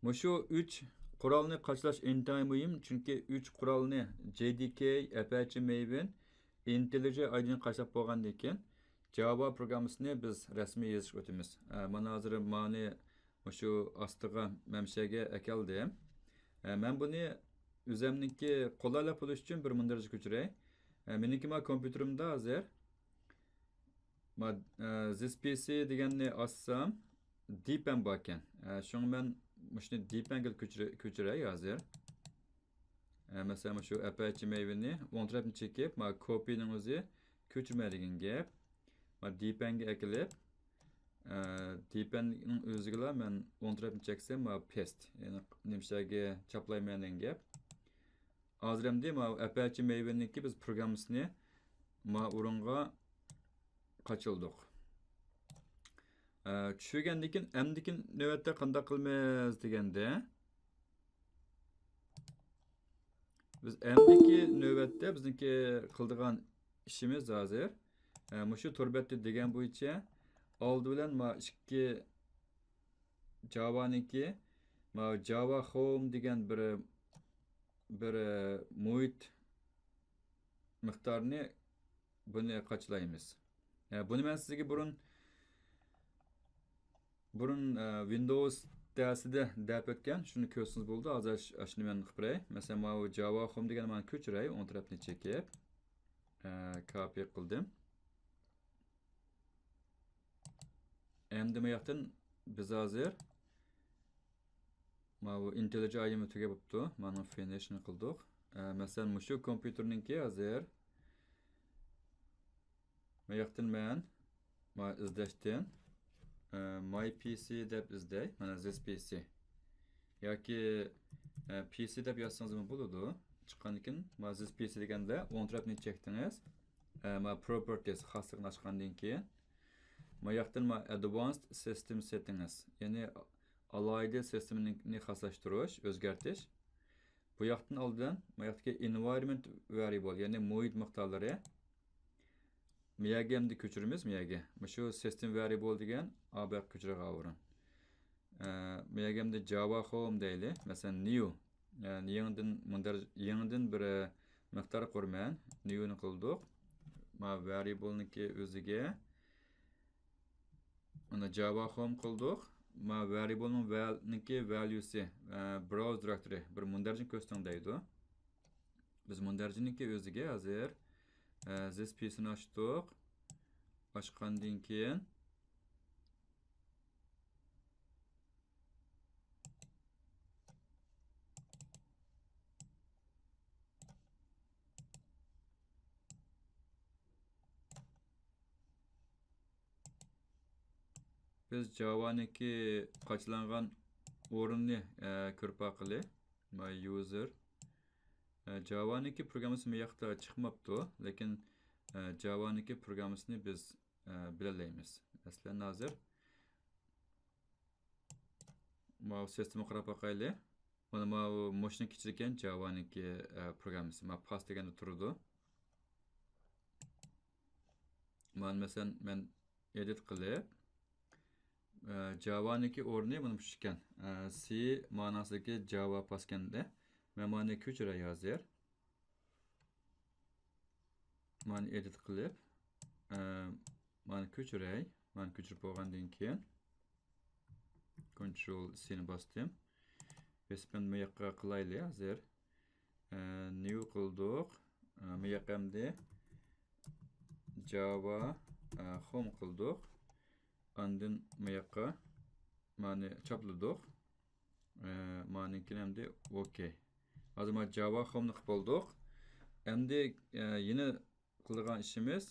مۇشۇ ئۈچ قورالنى قاچىلاش ئىنتايىن مۇھىم، چۈنكى ئۈچ قورالنى، JDK، ئەپەچى مەيۋىن، IntelliJ IDEنى قاچىلاپ بولغاندىن كېيىن، جاۋا پروگراممىسىنى بىز رەسمىي يېزىشقا ئۆتىمىز. ئە، مانا ھازىر مانى مۇشۇ ئاستىغا مەمشەگە ئەكەلدىم. ئە، مەن بۇنى ئۆزەمنىڭكى قولايلىق بولۇش ئۈچۈن بىر مۇندەرىجە كۆچۈرەي. ئە، مېنىڭكى ما كومپيۇتېرىمدا ھازىر ما، ئە، this PC دېگەننى ئاچسام، دپن باركەن. ئە، شۇڭا مەن مۇشۇنى دپنگە كۆچۈرە-، كۆچۈرەي ھازىر. ئە، مەسىلەن، مۇشۇ ئەپەچى مەيۋىننى ئوڭ تەرەپنى چېكىپ، ما كوپىنىڭ ئۆزى كۆچۈرمە دېگەن گەپ. ما دپنگە ئەكېلىپ، ئە، دپننىڭ ئۆزىگىلا مەن ئوڭ تەرەپنى چەكسەم، ما پېست، يەنى نېمىشەگە چاپلايمەن دېگەن گەپ. ھازىر ئەمدى ما ئەپەچى مەيۋىننىڭكى بىز پروگراممىسىنى ما ئورۇنغا قاچىلىدۇق. ئە، چۈشۈرگەندىن كېيىن ئەمدىكى نۆۋەتتە قانداق قىلىمىز دېگەندە، بىز ئەمدىكى نۆۋەتتە بىزنىڭكى قىلىدىغان ئىشىمىز ھازىر، ئە، مۇشۇ تور بەتتە دېگەن بويىچە ئالدى بىلەن ما ئىككى جاۋانىڭكى، ما جاۋا خوم دېگەن بىر، بىر، ئە، مۇھىت مىقدارىنى بۇنى قاچىلايمىز. ئە، بۇنى مەن سىزگە بۇرۇن، بۇرۇن، ئە، ۋىندوۋس دەرسىدە دەپ ئۆتكەن، شۇنى كۆرسىڭىز بولىدۇ. ھازىر ئاش-، ئاشۇنى مەن قىلىپ بېرەي. مەسىلەن، ماۋۇ جاۋا خوم دېگەننى مانا كۆچۈرەي، ئوڭ تەرەپنى چېكىپ، ئە، كاپى قىلدىم. ئەمدى ماياقتىن بىز ھازىر ماۋۇ IntelliJ ئايىمى تۈگەپ بوپتۇ. مانا فىنىشنى قىلدۇق. ئە، مەسىلەن، مۇشۇ كومپيۇتېرنىڭكى ھازىر ماياقتىن مەن، ما ئىزدەشتىن، ئە، ماي پى سى دەپ ئىزدەي. مانا زىس پى سى. ياكى، ئە، پى سى دەپ يازسىڭىزمۇ بولىدۇ. چىققاندىن كېيىن، ما زىس پى سى دېگەندە ئوڭ تەرەپنى چەكتىڭىز. ئە، ما پروپېرتىز خاسلىقىنى ئاچقاندىن كېيىن، ما ياقتىن ما ئەدۋانسد سىستېم سېتىڭىز، يەنى ئالاھىدە سىستېمنى خاسلاشتۇرۇش، ئۆزگەرتىش. بۇ ياقتىن ئالدىن ما ياقتىكى ئېنۋايرونمېنت ۋەرىيبل، يەنى مۇھىت مىقدارلىرى. مىيەگە ئەمدى كۆچۈرىمىز، مىيەگە. مۇشۇ سىستېم ۋەرىيبل دېگەن ئا بۇ ياققا كۆچۈرۈپ ئاۋۇرۇڭ. ئە، مىيەگە ئەمدى جاۋا خوم دەيلى. مەسىلەن، نيۇ. ئە، يېڭىدىن مۇندەر-، يېڭىدىن بىر، ئە، مىقدار قۇرىمەن. نيۇنى قىلدۇق. ما ۋەرىيبلنىڭكى ئۆزىگە. ئۇنى جاۋا خوم قىلدۇق. ما ۋەرىيبلنىڭ ۋەلنىڭكى ۋەليۇسى، ئە، براۋز دىرېكتورى بىر مۇندەرىجىنى كۆرسىتىڭ دەيدۇ. بىز مۇندەرىجىنىڭكى ئۆزىگە ھازىر، ئە، زىس پى سىنى ئاچتۇق. ئاچقاندىن كېيىن، بىز جاۋانىڭكى قاچىلانغان ئورنىنى، ئە، كۆرۈپ باقىلى. ماي يۇزېر. ئە، جاۋانىڭكى پروگراممىسى بۇ ياقتا چىقماپتۇ، لېكىن، ئە، جاۋانىڭكى پروگراممىسىنى بىز، ئە، بىلەلەيمىز. مەسىلەن، ھازىر ماۋۇ سىستېمىغا قاراپ باقايلى. مانا ماۋۇ مۇشۇنىڭ ئىچىدىكەن جاۋانىڭكى، ئە، پروگراممىسى. مانا پاس دېگەندە تۇرىدۇ. مانا مەسىلەن، مەن ئېدىت قىلىپ، ئە، جاۋانىڭكى ئورنى مانا مۇشۇ ئىكەن. ئە، سى ماناسىدىكى جاۋا پاسكەندە. مەن مانى كۆچۈرەي ھازىر. مانى ئېدىت قىلىپ، ئە، مانى كۆچۈرەي. مانى كۆچۈرۈپ بولغاندىن كېيىن، كونترول سىنى باستىم. بېسىپ مەن مۇ ياققا قىلايلى ھازىر. ئە، نيۇ قىلدۇق. ئە، مۇ ياققا ئەمدى جاۋا، ئە، خوم قىلدۇق. ئاندىن مۇ ياققا مانى چاپلىدۇق. ئە، مانىڭكىنى ئەمدى ئوكەي. ھازىر مانا جاۋا خومنى قىلىپ بولدۇق. ئەمدى، ئە، يەنە قىلىدىغان ئىشىمىز،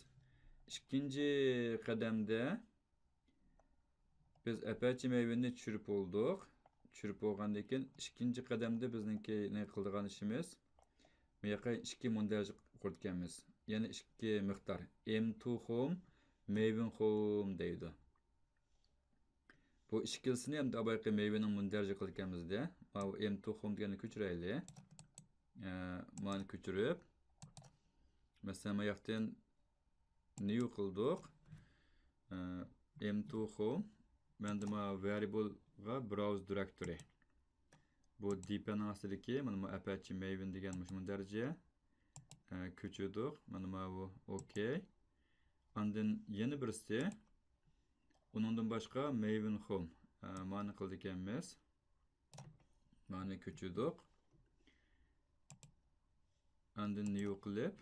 ئىككىنچى قەدەمدە بىز ئەپەچى مەيۋىننى چۈشۈرۈپ بولدۇق. چۈشۈرۈپ بولغاندىن كېيىن، ئىككىنچى قەدەمدە بىزنىڭكى نېمە قىلىدىغان ئىشىمىز، بۇ ياققا ئىككى مۇندەرىجە قۇرىدىكەنمىز. يەنى ئىككى مىقدار، ئېم تۇ خوم، مەيۋىن خوم دەيدۇ. بۇ ئىككىلىسىنى ئەمدى بايىقى مەيۋىننىڭ مۇندەرىجە قىلىدىكەنمىز-دە. ماۋۇ ئېم تۇ خوم دېگەننى كۆچۈرەيلى. ئە، مانى كۆچۈرۈپ، مەسىلەن، ما ياقتىن نيۇ قىلدۇق. ئە، ئېم تۇ خوم. مەندە ما ۋەرىيبلغا براۋز دىرېكتورى. بۇ دىپەننىڭ ئاستىدىكى، مانا، ما ئەپەچى مەيۋىن دېگەن مۇشۇ مۇندەرىجە. ئە، كۆچۈردۇق. مانا ماۋۇ ئوكەي. ئاندىن يەنە بىرسى، ئۇنىڭدىن باشقا مەيۋىن خوم. ئە، مانى قىلىدىكەنمىز. مانى كۆچۈردۇق. ئاندىن نيۇ قىلىپ،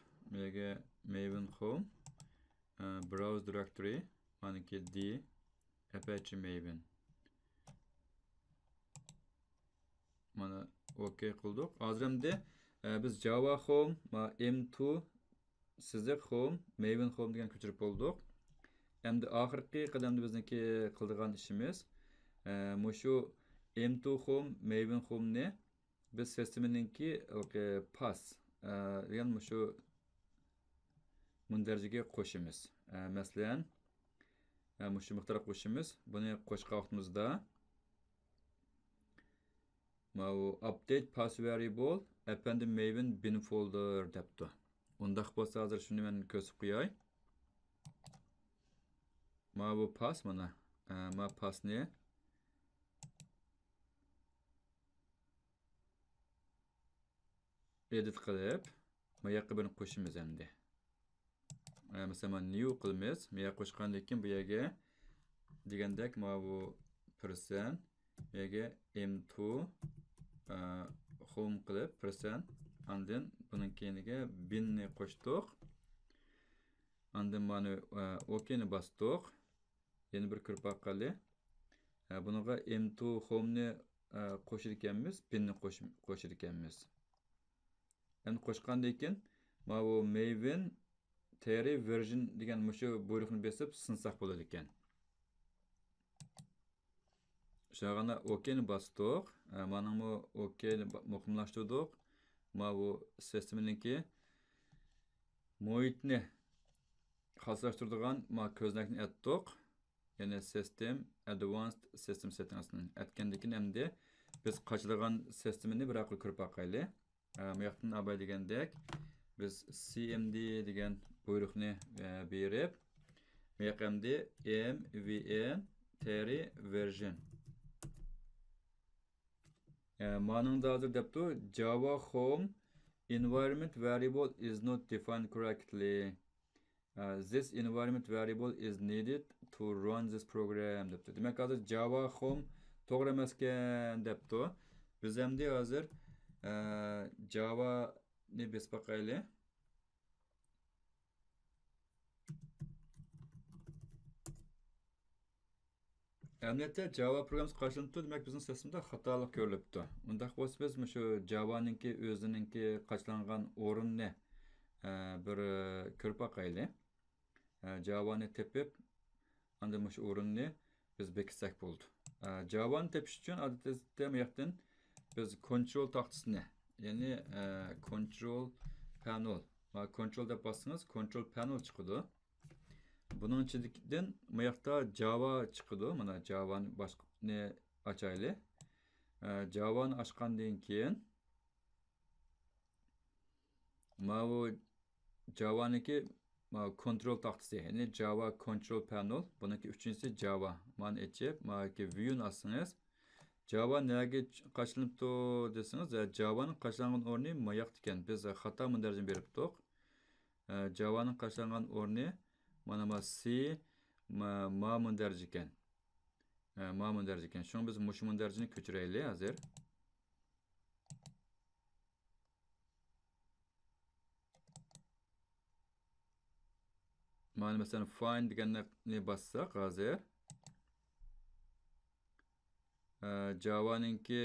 مەيۋىن خوم، ئە، براۋز دىرېكتورى، مانىكى دى، ئەپەچى مەيۋىن. مانا، ئوكەي قىلدۇق. ھازىر ئەمدى، ئە، بىز جاۋا خوم، ما، ئېم تۇ، سىزىق خوم، مەيۋىن خوم دېگەن كۆچۈرۈپ بولدۇق. ئەمدى ئاخىرقى قەدەمدە بىزنىڭكى قىلىدىغان ئىشىمىز، ئە، مۇشۇ ئېم تۇ خوم، مەيۋىن خومنى بىز سىستېمىنىڭكى، ئە، پاس، ئە، دېگەن مۇشۇ مۇندەرىجىگە قوشىمىز. ئە، مەسىلەن، ئە، مۇشۇ مىقدارغا قوشىمىز. بۇنى قوشقان ۋاقتىمىزدا، ماۋۇ ئاپدېيت پاس ۋەرىيبل ئەپەندىم مەيۋىن بىن فولدېر دەپتۇ. ئۇنداق بولسا، ھازىر شۇنى مەن كۆرسىتىپ قوياي. ماۋۇ پاس مانا. ئە، ما پاسنى ئېدىت قىلىپ، ما ياققا بىرنى قوشىمىز ئەمدى. ئە، مەسىلەن، مانا نيۇ قىلىمىز. ما ياققا قوشقاندىن كېيىن بۇ يەرگە دېگەندەك ماۋۇ پىرسەنت يەرگە ئېم تو، ئە، ھوم قىلىپ، پىرسەنت. ئاندىن بۇنىڭ كەينىگە بىننى قوشتۇق. ئاندىن مانا، ئە، ئوكېينى باستۇق. يەنە بىر كۆرۈپ باققانلى. ئە، بۇنىڭغا ئېم تو ھومنى، ئە، قوشىدىكەنمىز، بىننى قوش-، قوشىدىكەنمىز. ئەمدى قوشقاندىن كېيىن، ماۋۇ مەيۋىن تېرى ۋېرژىن دېگەن مۇشۇ بۇيرۇقنى بېسىپ سىنساق بولىدىكەن. شۇنداققىنا ئوكېينى باستۇق. ئە، مانىڭمۇ ئوكېينى با-، مۇقىملاشتۇردۇق. ماۋۇ سىستېمىنىڭكى مۇھىتنى خاسلاشتۇرىدىغان ما كۆزنەكنى ئەتتۇق. يەنى سىستېم، ئەدۋانسد سىستېم سېتتىڭسنى ئەتكەندىن كېيىن ئەمدى بىز قاچىلىغان سىستېمنى بىر ئاققا كۆرۈپ باقايلى. ئە، مۇياقتىن ئاباي دېگەندەك، بىز سى ئېم دى دېگەن بۇيرۇقنى، ئە، بېرىپ، مۇياق ئەمدى ئېم ۋى ئېن تېرى ۋېرژىن. ئە، مانىڭدا ھازىر دەپتۇ، Java home environment variable is not defined correctly. ئە، this environment variable is needed to run this program دەپتۇ. دېمەك، ھازىر جاۋا هوم توغرا ئەمەسكەن دەپتۇ. بىز ئەمدى ھازىر، ئە، جاۋانى بېسىپ باقايلى. ئەمەلىيەتتە جاۋا پروگراممىسى قاچىلىنىپتۇ، دېمەك، بىزنىڭ سىستېمىدا خاتالىق كۆرۈلۈپتۇ. ئۇنداق بولسا، بىز مۇشۇ جاۋانىڭكى ئۆزىنىڭكى قاچىلانغان ئورنىنى، ئە، بىر، ئە، كۆرۈپ باقايلى. ئە، جاۋانى تېپىپ، ئاندىن مۇشۇ ئورۇننى بىز بېكىتسەك بولىدۇ. ئە، جاۋانى تېپىش ئۈچۈن، ئادەتتە، مۇياقتىن بىز كونترول تاختىسىنى، يەنى، ئە، كونترول پەنول، ما، كونترول دەپ باسسىڭىز، كونترول پەنول چىقىدۇ. بۇنىڭ ئىچىدىن مۇياقتا جاۋا چىقىدۇ. مانا جاۋانى باشقىنى ئاچايلى. ئە، جاۋانى ئاچقاندىن كېيىن، ماۋۇ جاۋانىڭكى، ماۋۇ كونترول تاختىسى، يەنى جاۋا كونترول پەنول، بۇنىڭكى ئۈچىنچىسى جاۋا. مانى ئېچىپ، ماۋۇ ۋىيۇنى ئالسىڭىز، جاۋا نەگە قاچىلىنىپتۇ دېسىڭىز، يا، جاۋانىڭ قاچىلانغان ئورنى ماياقتا ئىكەن. بىز خاتا مۇندەرىجىنى بېرىپتۇق. ئە، جاۋانىڭ قاچىلانغان ئورنى مانا ما سى، ما، ما مۇندەرىجە ئىكەن. ئە، ما مۇندەرىجە ئىكەن. شۇڭا بىز مۇشۇ مۇندەرىجىنى كۆچۈرەيلى ھازىر. مانا مەسىلەن، فايند دېگەننى باسساق ھازىر، ئە، جاۋانىڭكى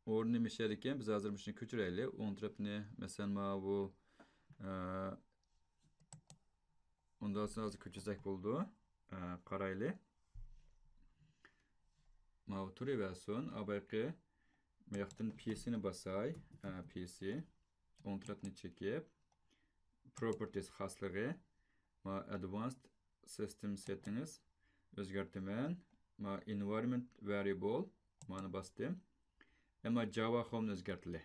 ئورنى مۇشۇ يەردىكەن. بىز ھازىر مۇشۇنى كۆچۈرەيلى. ئوڭ تەرەپنى، مەسىلەن، ماۋۇ، ئە، ئۇنداق ھازىر كۆچۈرسەك بولىدۇ. ئە، قارايلى. ماۋۇ تۇرۇۋەرسۇن. ئابايقى مۇياقتىن پى سىنى باساي. ئە، پى سى. ئوڭ تەرەپنى چېكىپ، پروپېرتىز خاسلىقى، ما ئەدۋانسد سىستېم سېتتىڭس ئۆزگەرتىمەن. ما ئېنۋايرونمېنت ۋەرىيبل، مانى باستىم. ئەمما جاۋا خومنى ئۆزگەرتىلى.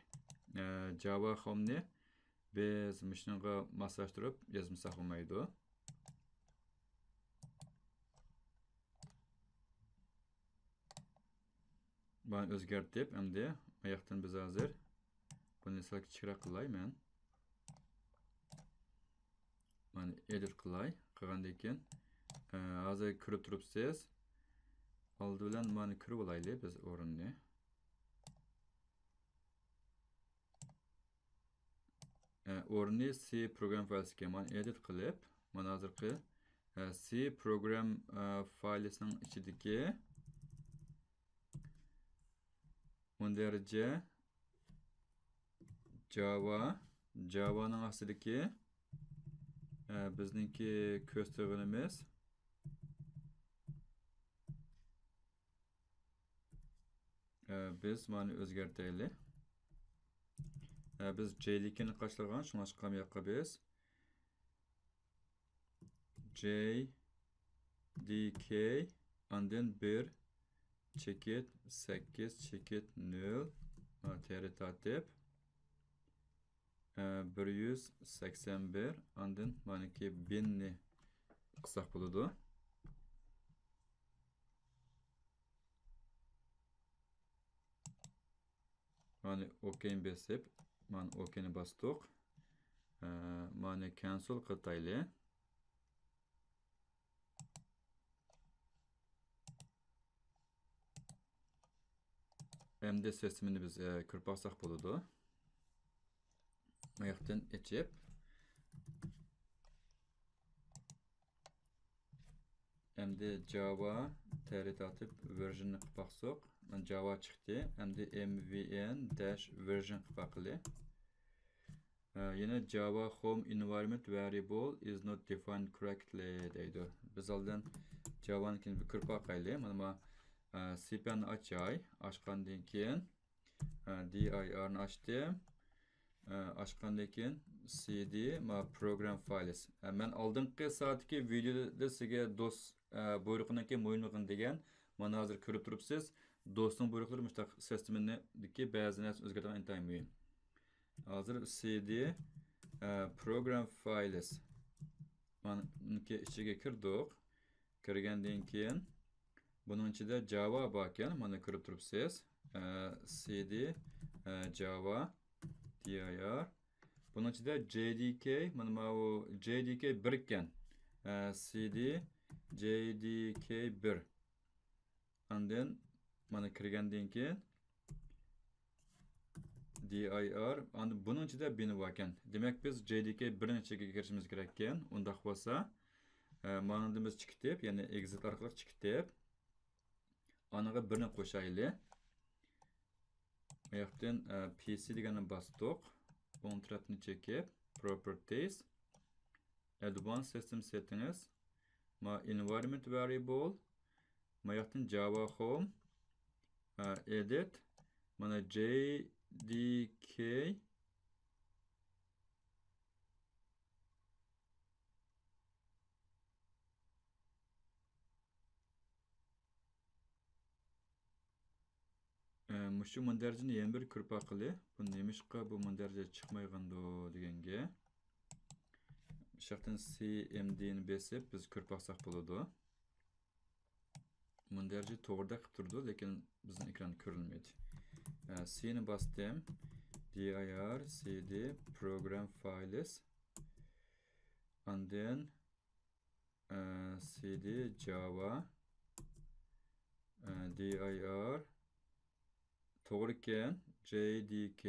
ئە، جاۋا خومنى بىز مۇشۇنىڭغا ماسلاشتۇرۇپ يازمىساق بولمايدۇ. مانا ئۆزگەرتىپ، ئەمدى ئاياقتىن بىز ھازىر بۇنى سەل كىچىكرەك قىلاي مەن. مانا ئېدىت قىلاي. قىلغاندىن كېيىن، ئە، ھازىر كۆرۈپ تۇرۇپسىز. ئالدى بىلەن مانا كۆرۈپ ئالايلى بىز ئورۇننى. ئە، ئورنى سى پروگرام فايلىسىكەن. مانا ئېدىت قىلىپ، مانا ھازىرقى، ئە، سى پروگرام، ئە، فايلىسىنىڭ ئىچىدىكى مۇندەرىجە جاۋا، جاۋانىڭ ئاستىدىكى، ئە، بىزنىڭكى كۆرسىتىدىغىنىمىز، ئە، بىز مانى ئۆزگەرتەيلى. ئە، بىز جەيلىكىنى قاچىلىغان، شۇڭلاشقا بۇ ياققا بىز جەي دى كەي، ئاندىن بىر چېكىت سەككىز چېكىت نۆل، ھە، تېرە تارتىپ، ھە، بىر يۈز سەكسەن بىر، ئاندىن مانىكى بىننى قىلساق بولىدۇ. مانا ئوكەينى بېسىپ، مانا ئوكەينى باستۇق. ئە، مانا كەنسۇل قىلتايلى. ئەمدى سىستېمىنى بىز، ئە، كۆرۈپ باقساق بولىدۇ. ئاياقتىن ئېچىپ، ئەمدى جاۋا تەرى تارتىپ ۋېرژىننى قىلىپ باقساق، جاۋا چىقتى. ئەمدى M V N dash version قىلىپ باقىلى. ئە، يەنە Java home environment variable is not defined correctly دەيدۇ. بىز ئالدىن جاۋانىڭكىنى بىر كۆرۈپ باقايلى. مانا، ما، ئە، سىپەننى ئاچاي. ئاچقاندىن كېيىن، ئە، D I R نى ئاچتىم. ئە، ئاچقاندىن كېيىن C D، ما، program files. ئە، مەن ئالدىنقى سائەتتىكى ۋىدېيودا سىزگە دوس، ئە، بۇيرۇقىنىڭكى مۇھىملىقىنى دېگەن. مانا ھازىر كۆرۈپ تۇرۇپسىز، دوسنىڭ بۇيرۇقلىرى مۇشۇنداق سىستېمىنىڭكى بەزى نەرسىنى ئۆزگەرتىدىغان ئىنتايىن مۇھىم. ھازىر C D، ئە، program files. مانىڭكى ئىچىگە كىردۇق. كىرگەندىن كېيىن، بۇنىڭ ئىچىدە جاۋا باركەن، مانا كۆرۈپ تۇرۇپسىز. ئە، C D، ئە، جاۋا، D I R. بۇنىڭ ئىچىدە J D K، مانا ماۋۇ J D K بىر ئىكەن. ئە، C D، J D K بىر. ئاندىن مانا كىرگەندىن كېيىن D I R، ئاندىن بۇنىڭ ئىچىدە بىن باركەن. دېمەك، بىز J D K بىرنىڭ ئىچىگە كىرىشىمىز كېرەككەن. ئۇنداق بولسا، ئە، مانىڭدىن بىز چىقىتىپ، يەنى exit ئارقىلىق چىقىتىپ، ئانىڭغا بىرنى قوشايلى. ئاياقتىن، ئە، P C دېگەننى باستۇق. ئوڭ تەرەپنى چېكىپ، Properties، Advanced System Settings، ما environment variable، ما ياقتىن Java home، ئە، edit، مانا J D K، ئە، مۇشۇ مۇندەرىجىنى يەنە بىر كۆرۈپ باقىلى. بۇ نېمىشقا بۇ مۇندەرىجە چىقمايغاندۇ دېگەنگە. شۇ ياقتىن C M D نى بېسىپ، بىز كۆرۈپ باقساق بولىدۇ. مۇندەرىجە توغرىدەك قىلىپ تۇرىدۇ، لېكىن بىزنىڭ ئېكران كۆرۈنمەيدۇ. ئە، C نى باستىم. D I R C D program files. ئاندىن ئە، C D Java، ئە، D I R توغرىكەن، J D K.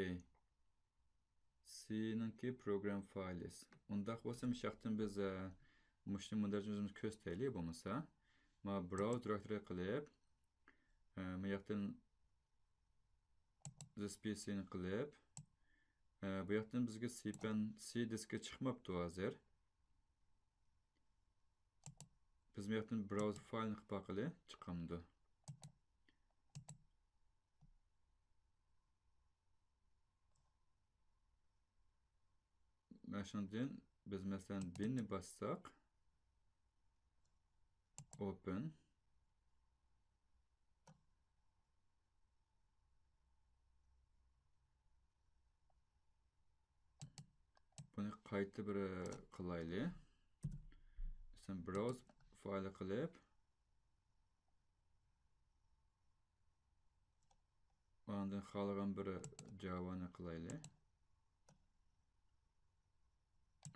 C نىڭكى program files. ئۇنداق بولسا، مۇشۇ ياقتىن بىز، ئە، مۇشۇنى مۇندەرىجە ئۆزىمىز كۆرسىتەيلى بولمىسا. ما browse directory قىلىپ، ئە، ما ياقتىن this P C نى قىلىپ، ئە، بۇ ياقتىن بىزگە C pen، C دىسكى چىقماپتۇ ھازىر. بىز بۇ ياقتىن browse file نى قىلىپ باقىلى، چىقامدۇ؟ مانا شۇنىڭدىن بىز، مەسىلەن، بىننى باسساق، open. بۇنى قايتا بىر قىلايلى. مەسىلەن، browse file قىلىپ، ئاندىن خالىغان بىر جاۋانى قىلايلى.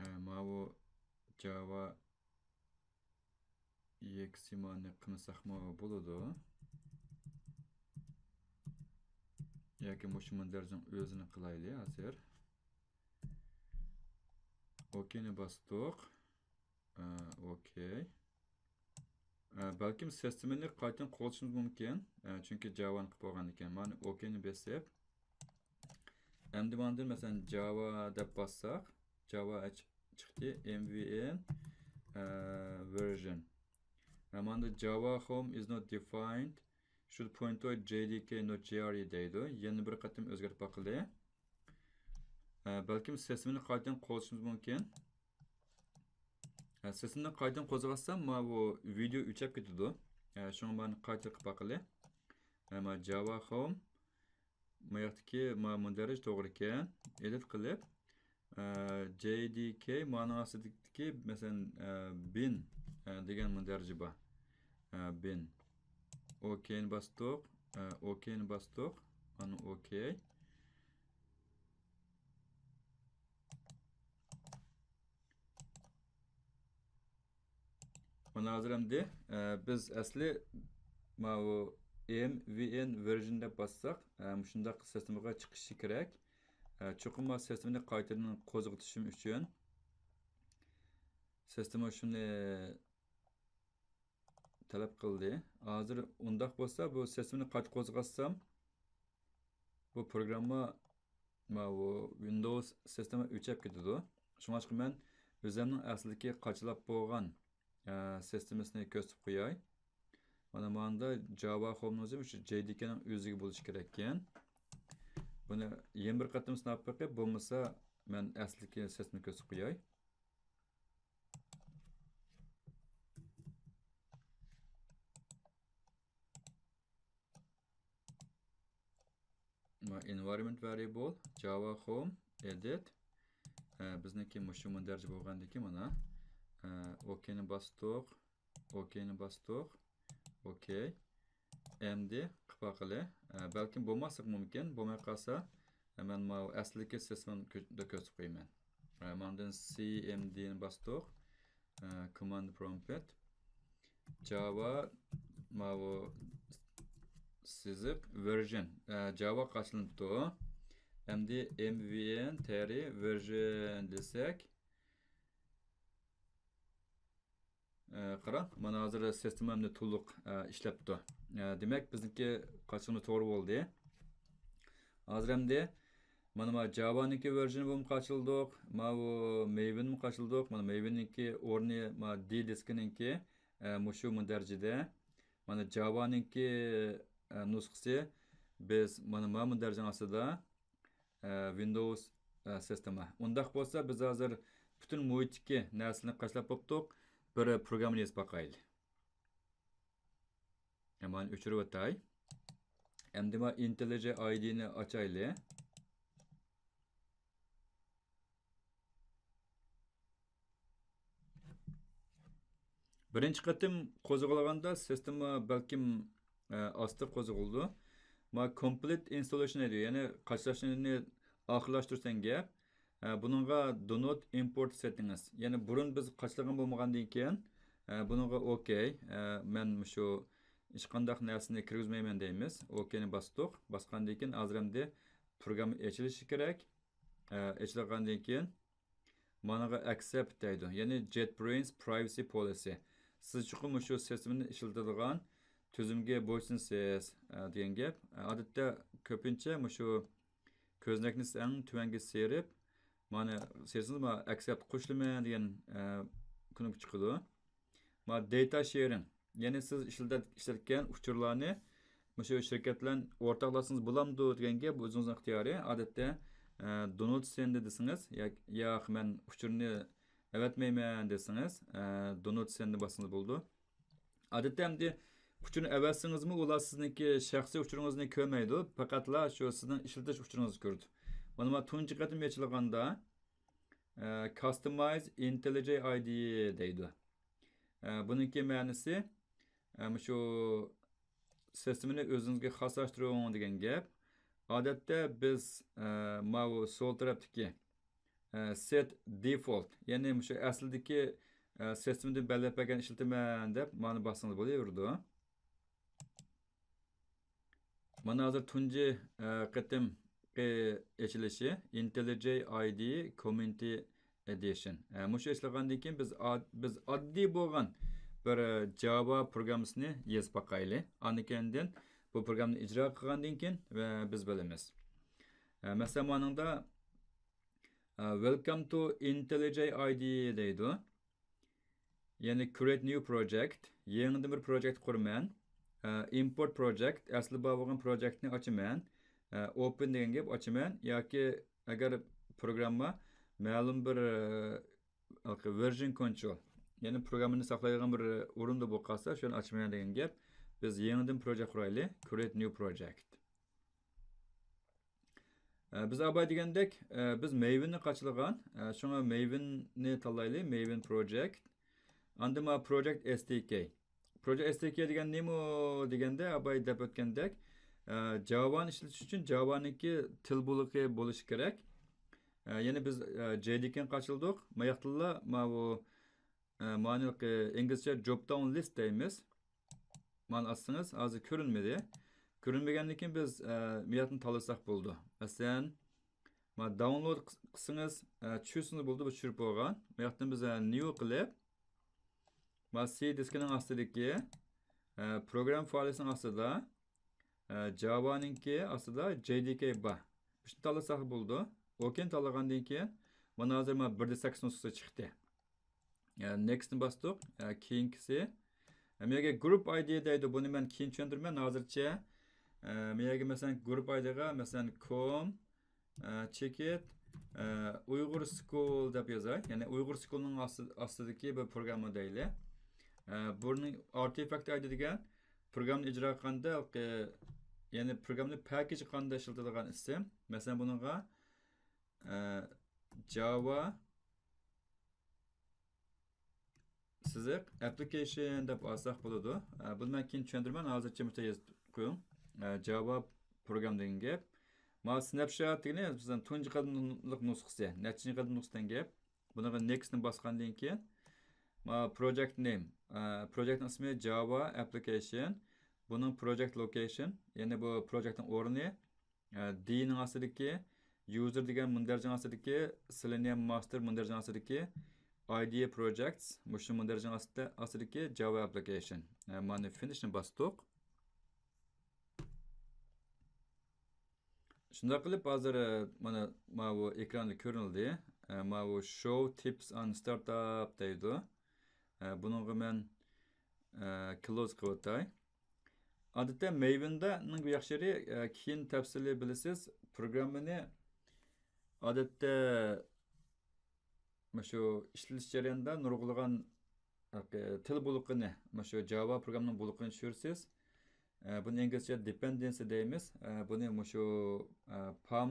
ئە، ماۋۇ جاۋا يەكسىمانى قىلمىساقمۇ بولىدۇ. ياكى مۇشۇ مۇندەرىجىنىڭ ئۆزىنى قىلايلى ھازىر. ئوكېينى باستۇق. ئە، ئوكېي. ئە، بەلكىم سىستېمىنى قايتىدىن قوزغىتىشىمىز مۇمكىن. ئە، چۈنكى جاۋانى قىلىپ بولغاندىكىن. مانا ئوكېينى بېسىپ. ئەمدى ماندىن، مەسىلەن، جاۋا دەپ باسساق، جاۋا چىقتى، M V N، ئە، version. ئە، ماندا Java home is not defined، should point to J D K not J R E دەيدۇ. يەنە بىر قېتىم ئۆزگەرتىپ باقىلى. ئە، بەلكىم سىستېمىنى قايتىدىن قوزغىتىشىمىز مۇمكىن. ئە، سىستېمىنى قايتىدىن قوزغاتسام، ماۋۇ ۋىدېو ئۆچۈپ كېتىدۇ. ئە، شۇڭا مانا قايتا قىلىپ باقىلى. ئە، ما Java home، ما ياقتىكى ما مۇندەرىجە توغرىكەن. Edit قىلىپ، ئە، J D K مانىڭ ئاستىدىكى، مەسىلەن، ئە، بىن، ئە، دېگەن مۇندەرىجە بار. ئە، بىن. ئوكېينى باستۇق. ئە، ئوكېينى باستۇق. ئانا ئوكېي. مانا ھازىر ئەمدى، ئە، بىز ئەسلى ماۋۇ M V N version دەپ باسساق، ئە، مۇشۇنداق سىستېمىغا چىقىشى كېرەك. ئە، چوقۇم سىستېمىنى قايتىدىن قوزغىتىشىم ئۈچۈن سىستېما شۇنى تەلەپ قىلدى. ھازىر ئۇنداق بولسا، بۇ سىستېمىنى قايتا قوزغاتسام، بۇ پروگرامما ماۋۇ ۋىندوۋس سىستېما ئۆچۈپ كېتىدۇ. شۇڭلاشقا مەن ئۆزۈمنىڭ ئەسلىدىكى قاچىلاپ بولغان، ئە، سىستېمىسىنى كۆرسىتىپ قوياي. مانا ماندا جاۋا خومنىڭ ئۆزى مۇشۇ جەي دى كېنىڭ ئۆزىگە بولۇشى كېرەككەن. بۇنى يەنە بىر قېتىم سىناپ بېقىپ، بولمىسا مەن ئەسلىدىكى سىستېمىنى كۆرسىتىپ قوياي. Environment variable java home edit. ئە، بىزنىڭكى مۇشۇ مۇندەرىجە بولغاندىكىن مانا، ئە، ئوكېينى باستۇق. ئوكېينى باستۇق. ئوكېي. ئەمدى قىلىپ باقىلى. ئە، بەلكىم بولماسلىقى مۇمكىن. بولماي قالسا، ئە، مەن ماۋۇ ئەسلىدىكى سىستېمىنى كۆ-، دە كۆرسىتىپ قويىمەن. ئە، ماندىن سى ئېم دىنى باستۇق. ئە، command prompt. Java ماۋۇ سىزىق version. ئە، جاۋا قاچىلىنىپتۇ. ئەمدى M V N تەرى version دېسەك، ئە، قاراڭ، مانا ھازىر سىستېما ئەمدى تولۇق، ئە، ئىشلەپتۇ. ئە، دېمەك، بىزنىڭكى قاچىلىنىشى توغرا بولدى. ھازىر ئەمدى مانا، مانا جاۋانىڭكى ۋېرژىنى بۇمۇ قاچىلىدۇق، ماۋۇ مەيۋىنمۇ قاچىلىدۇق. مانا مەيۋىننىڭكى ئورنى، مانا دى دىسكىنىڭكى، ئە، مۇشۇ مۇندەرىجىدە. مانا جاۋانىڭكى، ئە، نۇسخىسى بىز مانا، مانا مۇندەرىجىنىڭ ئاستىدا. ئە، ۋىندوۋس، ئە، سىستېما. ئۇنداق بولسا، بىز ھازىر پۈتۈن مۇھىتتىكى نەرسىلەرنى قاچىلاپ بوپتۇق. بىر پروگراممىنى يېزىپ باقايلى. مانا ئۆچۈرۈۋېتەي. ئەمدى مانا ئىنتېللىجەي ئايدىنى ئاچايلى. بىرىنچى قېتىم قوزغىلىغاندا سىستېما بەلكىم، ئە، ئاستا قوزغىلىدۇ. ما complete installation دەيدۇ، يەنى قاچىلاشنى ئاخىرلاشتۇرساڭ گەپ. ئە، بۇنىڭغا do not import settings. يەنى بۇرۇن بىز قاچىلىغان بولمىغاندىن كېيىن، ئە، بۇنىڭغا ئوكەي. ئە، مەن مۇشۇ ھېچقانداق نەرسىنى كىرگۈزمەيمەن دەيمىز. ئوكەينى باستۇق. باسقاندىن كېيىن ھازىر ئەمدى پروگرامما ئېچىلىشى كېرەك. ئە، ئېچىلغاندىن كېيىن مانىغا accept دەيدۇ. يەنى JetBrains Privacy Policy. سىز چوقۇم مۇشۇ سىستېمىنى ئىشلىتىدىغان تۈزۈمگە بويسۇنىسىز، ئە، دېگەن گەپ. ئە، ئادەتتە كۆپىنچە مۇشۇ كۆزنەكنى سىز ئەڭ تۆۋەنگە سىيرىپ، مانا سىيرىسىڭىز، مانا accept قوشۇلىمەن دېگەن، ئە، كۇنۇپكا چىقىدۇ. مانا data sharing، يەنى سىز ئىشلىتەت-، ئىشلەتكەن ئۇچۇرلارنى مۇشۇ شىركەت بىلەن ئورتاقلاشسىڭىز بولامدۇ دېگەن گەپ، بۇ ئۆزىڭىزنىڭ ئىختىيارى. ئادەتتە، ئە، do not send دېسىڭىز، ياك-، ياق، مەن ئۇچۇرنى ئەۋەتمەيمەن دېسىڭىز، ئە، do not send باسسىڭىز بولىدۇ. ئادەتتە ئەمدى ئۇچۇرنى ئەۋەتسىڭىزمۇ، ئۇلار سىزنىڭكى شەخسىي ئۇچۇرىڭىزنى كۆرمەيدۇ، پەقەتلا شۇ سىزنىڭ ئىشلىتىش ئۇچۇرىڭىزنى كۆرىدۇ. مانا، مانا تۇنجى قېتىم ئېچىلغاندا، ئە، Customize IntelliJ I D دەيدۇ. ئە، بۇنىڭكى مەنىسى، ئە، مۇشۇ سىستېمىنى ئۆزىڭىزگە خاسلاشتۇرۇڭ دېگەن گەپ. ئادەتتە بىز، ئە، ماۋۇ سول تەرەپتىكى، ئە، set default، يەنى مۇشۇ ئەسلىدىكى، ئە، سىستېمىدىن بەلگىلەپ بەرگەن ئىشلىتىمەن دەپ مانى باسسىڭىز بولۇۋېرىدۇ. مانا ھازىر تۇنجى، ئە، قېتىمقى ئېچىلىشى IntelliJ I D Community Edition. ئە، مۇشۇ ئېچىلغاندىن كېيىن بىز ئاد-، بىز ئاددىي بولغان بىر، ئە، جاۋا پروگراممىسىنى يېزىپ باقايلى. ئاندىن كېيىندىن بۇ پروگراممىنى ئىجرا قىلغاندىن كېيىن، ئە، بىز بىلىمىز. ئە، مەسىلەن، مانىڭدا، ئە، Welcome to IntelliJ I D دەيدۇ. يەنى create new project، يېڭىدىن بىر پروجېكت قۇرىمەن. ئە، import project، ئەسلى بار بولغان پروجېكتنى ئاچىمەن. ئە، open دېگەن گەپ، ئاچىمەن. ياكى ئەگەر پروگرامما مەلۇم بىر، ئە، ھېلىقى version control، يەنى پروگراممىنى ساقلايدىغان بىر ئورۇندا بولۇپ قالسا، شۇنى ئاچىمەن دېگەن گەپ. بىز يېڭىدىن پروجېكت قۇرايلى، create new project. ئە، بىز ئاباي دېگەندەك، ئە، بىز مەيۋىننى قاچىلىغان، ئە، شۇڭا مەيۋىننى تاللايلى، مەيۋىن پروجېكت. ئاندىن مانا پروجېكت S D K. پروجېكت S D K دېگەن نېمە دېگەندە، ئاباي دەپ ئۆتكەندەك، ئە، جاۋانى ئىشلىتىش ئۈچۈن جاۋانىڭكى تىل بولىقى بولۇشى كېرەك. ئە، يەنى بىز، ئە، J D K نى قاچىلىدۇق. ماياقتىنلا ماۋۇ، ئە، مانىلىقى ئىنگلىزچە drop down list دەيمىز. مانا ئاسسىڭىز، ھازىر كۆرۈنمىدى. كۆرۈنمىگەندىن كېيىن بىز، ئە، مۇ يەردىن تاللىساق بولىدۇ. مەسىلەن، مانا داۋنلود قىس-، قىلسىڭىز، ئە، چۈشۈرسىڭىز بولىدۇ، بۇ چۈشۈرۈپ بولغان. مۇ ياقتىن بىز، ئە، نيۇ قىلىپ، مانا سى دىسكىنىڭ ئاستىدىكى، ئە، پروگرام فايلىسىنىڭ ئاستىدا، ئە، جاۋانىڭكى ئاستىدا جەي دى كەي بار. شۇنى تاللىساق بولىدۇ. ئوكېينى تاللىغاندىن كېيىن، مانا ھازىر مانا بىر دە سەككىز نۇسخىسى چىقتى. ئە، نېكستنى باستۇق. ئە، كېيىنكىسى. ئە، مۇ يەرگە گۇرۇپ ئايدى دەيدۇ. بۇنى مەن كېيىن چۈشەندۈرىمەن. ھازىرچە، ئە، مۇ يەرگە مەسىلەن گۇرۇپ ئايدىغا مەسىلەن كوم، ئە، چېكىت، ئە، ئۇيغۇر سكۇل دەپ يازاي. يەنى ئۇيغۇر سكۇلنىڭ ئاستى-، ئاستىدىكى بىر پروگرامما دەيلى. ئە، بۇنى ئارتېفاكت ئايدى دېگەن پروگرامنى ئىجرا قىلغاندا، ئە، يەنى پروگرامنى پاكىج قىلغاندا ئىشلىتىدىغان ئىسىم. مەسىلەن، بۇنىڭغا، ئە، جاۋا سىزىق ئەپلىكېيشن دەپ ئالساق بولىدۇ. ئە، بۇنى مەن كېيىن چۈشەندۈرىمەن، ھازىرچە مۇشۇ يېزىپ قويۇڭ. ئە، جاۋا پروگرام دېگەن گەپ. مانا سنەپشات دېگىنى بىزنىڭ تۇنجى قەدەملىك نۇسخىسى، نەچچىنچى قەدەملىك نۇسخىدىن گەپ. بۇنىڭغا نېكستنى باسقاندىن كېيىن، مانا پروجېكت نېم، ئە، پروجېكتنىڭ ئىسمى جاۋا ئەپلىكېيشن. بۇنىڭ پروجېكت لوكېيشن، يەنى بۇ پروجېكتنىڭ ئورنى، ئە، دىنىڭ ئاستىدىكى، يۇزېر دېگەن مۇندەرىجىنىڭ ئاستىدىكى، سېلېنىيۇم ماستېر مۇندەرىجىنىڭ ئاستىدىكى، ئايدىيە پروجېكتس، مۇشۇ مۇندەرىجىنىڭ ئاستىدا، ئاستىدىكى جاۋا ئەپلىكېيشن. ئە، مانا فىنىشنى باستۇق. شۇنداق قىلىپ ھازىر، ئە، مانا ماۋۇ ئېكراندا كۆرۈنۈلدى. ئە، ماۋۇ شو تىپس ئان ستارتئاپ دەيدۇ. ئە، بۇنىڭغا مەن، ئە، كلوز قىلىۋاتاي. ئادەتتە مەيۋىندە نىڭ ياخشى يېرى، ئە، كېيىن تەپسىلىي بىلىسىز. پروگراممىنى ئادەتتە مۇشۇ ئىشلىتىش جەريانىدا نۇرغۇنلىغان، ئە، تىل بولىقىنى، مۇشۇ جاۋا پروگرامنىڭ بولىقىنى چۈشۈرىسىز. ئە، بۇنى ئىنگلىزچە دېپېندېنسى دەيمىز. ئە، بۇنى مۇشۇ، ئە، پام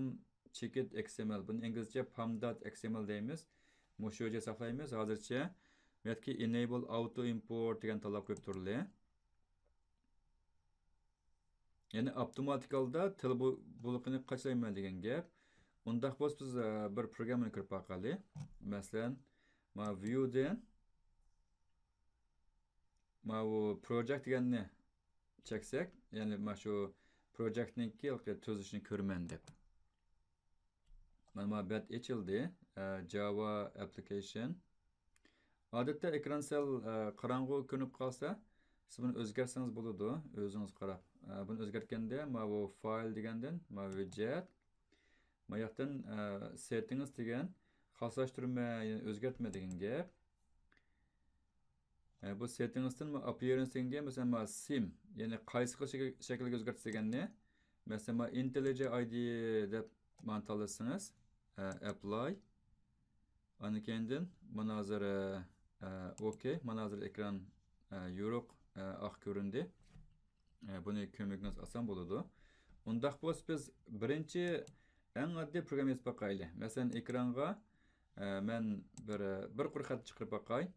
چېكىت ئېكس ئېم ئېل، بۇنى ئىنگلىزچە پام دات ئېكس ئېم ئېل دەيمىز. مۇشۇ يەرگە ساقلايمىز ھازىرچە. بۇ يەردىكى ئېنەيبىل ئاۋتو ئىمپورت دېگەن تاللاپ قويۇپ تۇرلى. يەنى ئاپتوماتىك ھالدا تىل بۇ-، بولىقىنى قاچىلايمەن دېگەن گەپ. ئۇنداق بولسا بىز، ئە، بىر پروگراممىنى كۆرۈپ باقايلى. مەسىلەن، مانا ۋىيۇدىن ماۋۇ پروجېكت دېگەننى چەكسەك، يەنى مانا شۇ پروجېكتنىڭكى تۈزۈلۈشىنى كۆرىمەن دەپ. مانا ما بەت ئېچىلدى. ئە، جاۋا ئەپلىكېيشن. ئادەتتە ئېكران سەل، ئە، قاراڭغۇ كۆرۈنۈپ قالسا، سىز بۇنى ئۆزگەرتسىڭىز بولىدۇ، ئۆزىڭىز قاراپ. ئە، بۇنى ئۆزگەرتكەندە، ماۋۇ فايل دېگەندىن، ماۋۇ ھۆججەت. ما ياقتىن، ئە، سېتىڭىز دېگەن، خاسلاشتۇرما، يەنى ئۆزگەرتمە دېگەن گەپ. ئە، بۇ سېتىڭىزدىن بۇ ئاپپېرېنس دېگەن گەپ، مەسىلەن، ما سىم، يەنى قايسى خىل شەكىل-، شەكىلگە ئۆزگەرتىش دېگەننى، مەسىلەن، ما ئىنتېلىجە ئايدى دەپ مانا تاللىسىڭىز، ئە، ئەپلاي. ئاندىن كېيىندىن مانا ھازىر، ئە، ئە، ئوكەي، مانا ھازىر ئېكران، ئە، يورۇق، ئە، ئاق كۆرۈندى. ئە، بۇنى كۆرمىگىنىڭىز ئاسان بولىدۇ. ئۇنداق بولسا بىز بىرىنچى ئەڭ ئاددىي پروگرامما يېزىپ باقايلى. مەسىلەن، ئېكرانغا، ئە، مەن بىر، بىر قۇر خەت چىقىرىپ باقاي.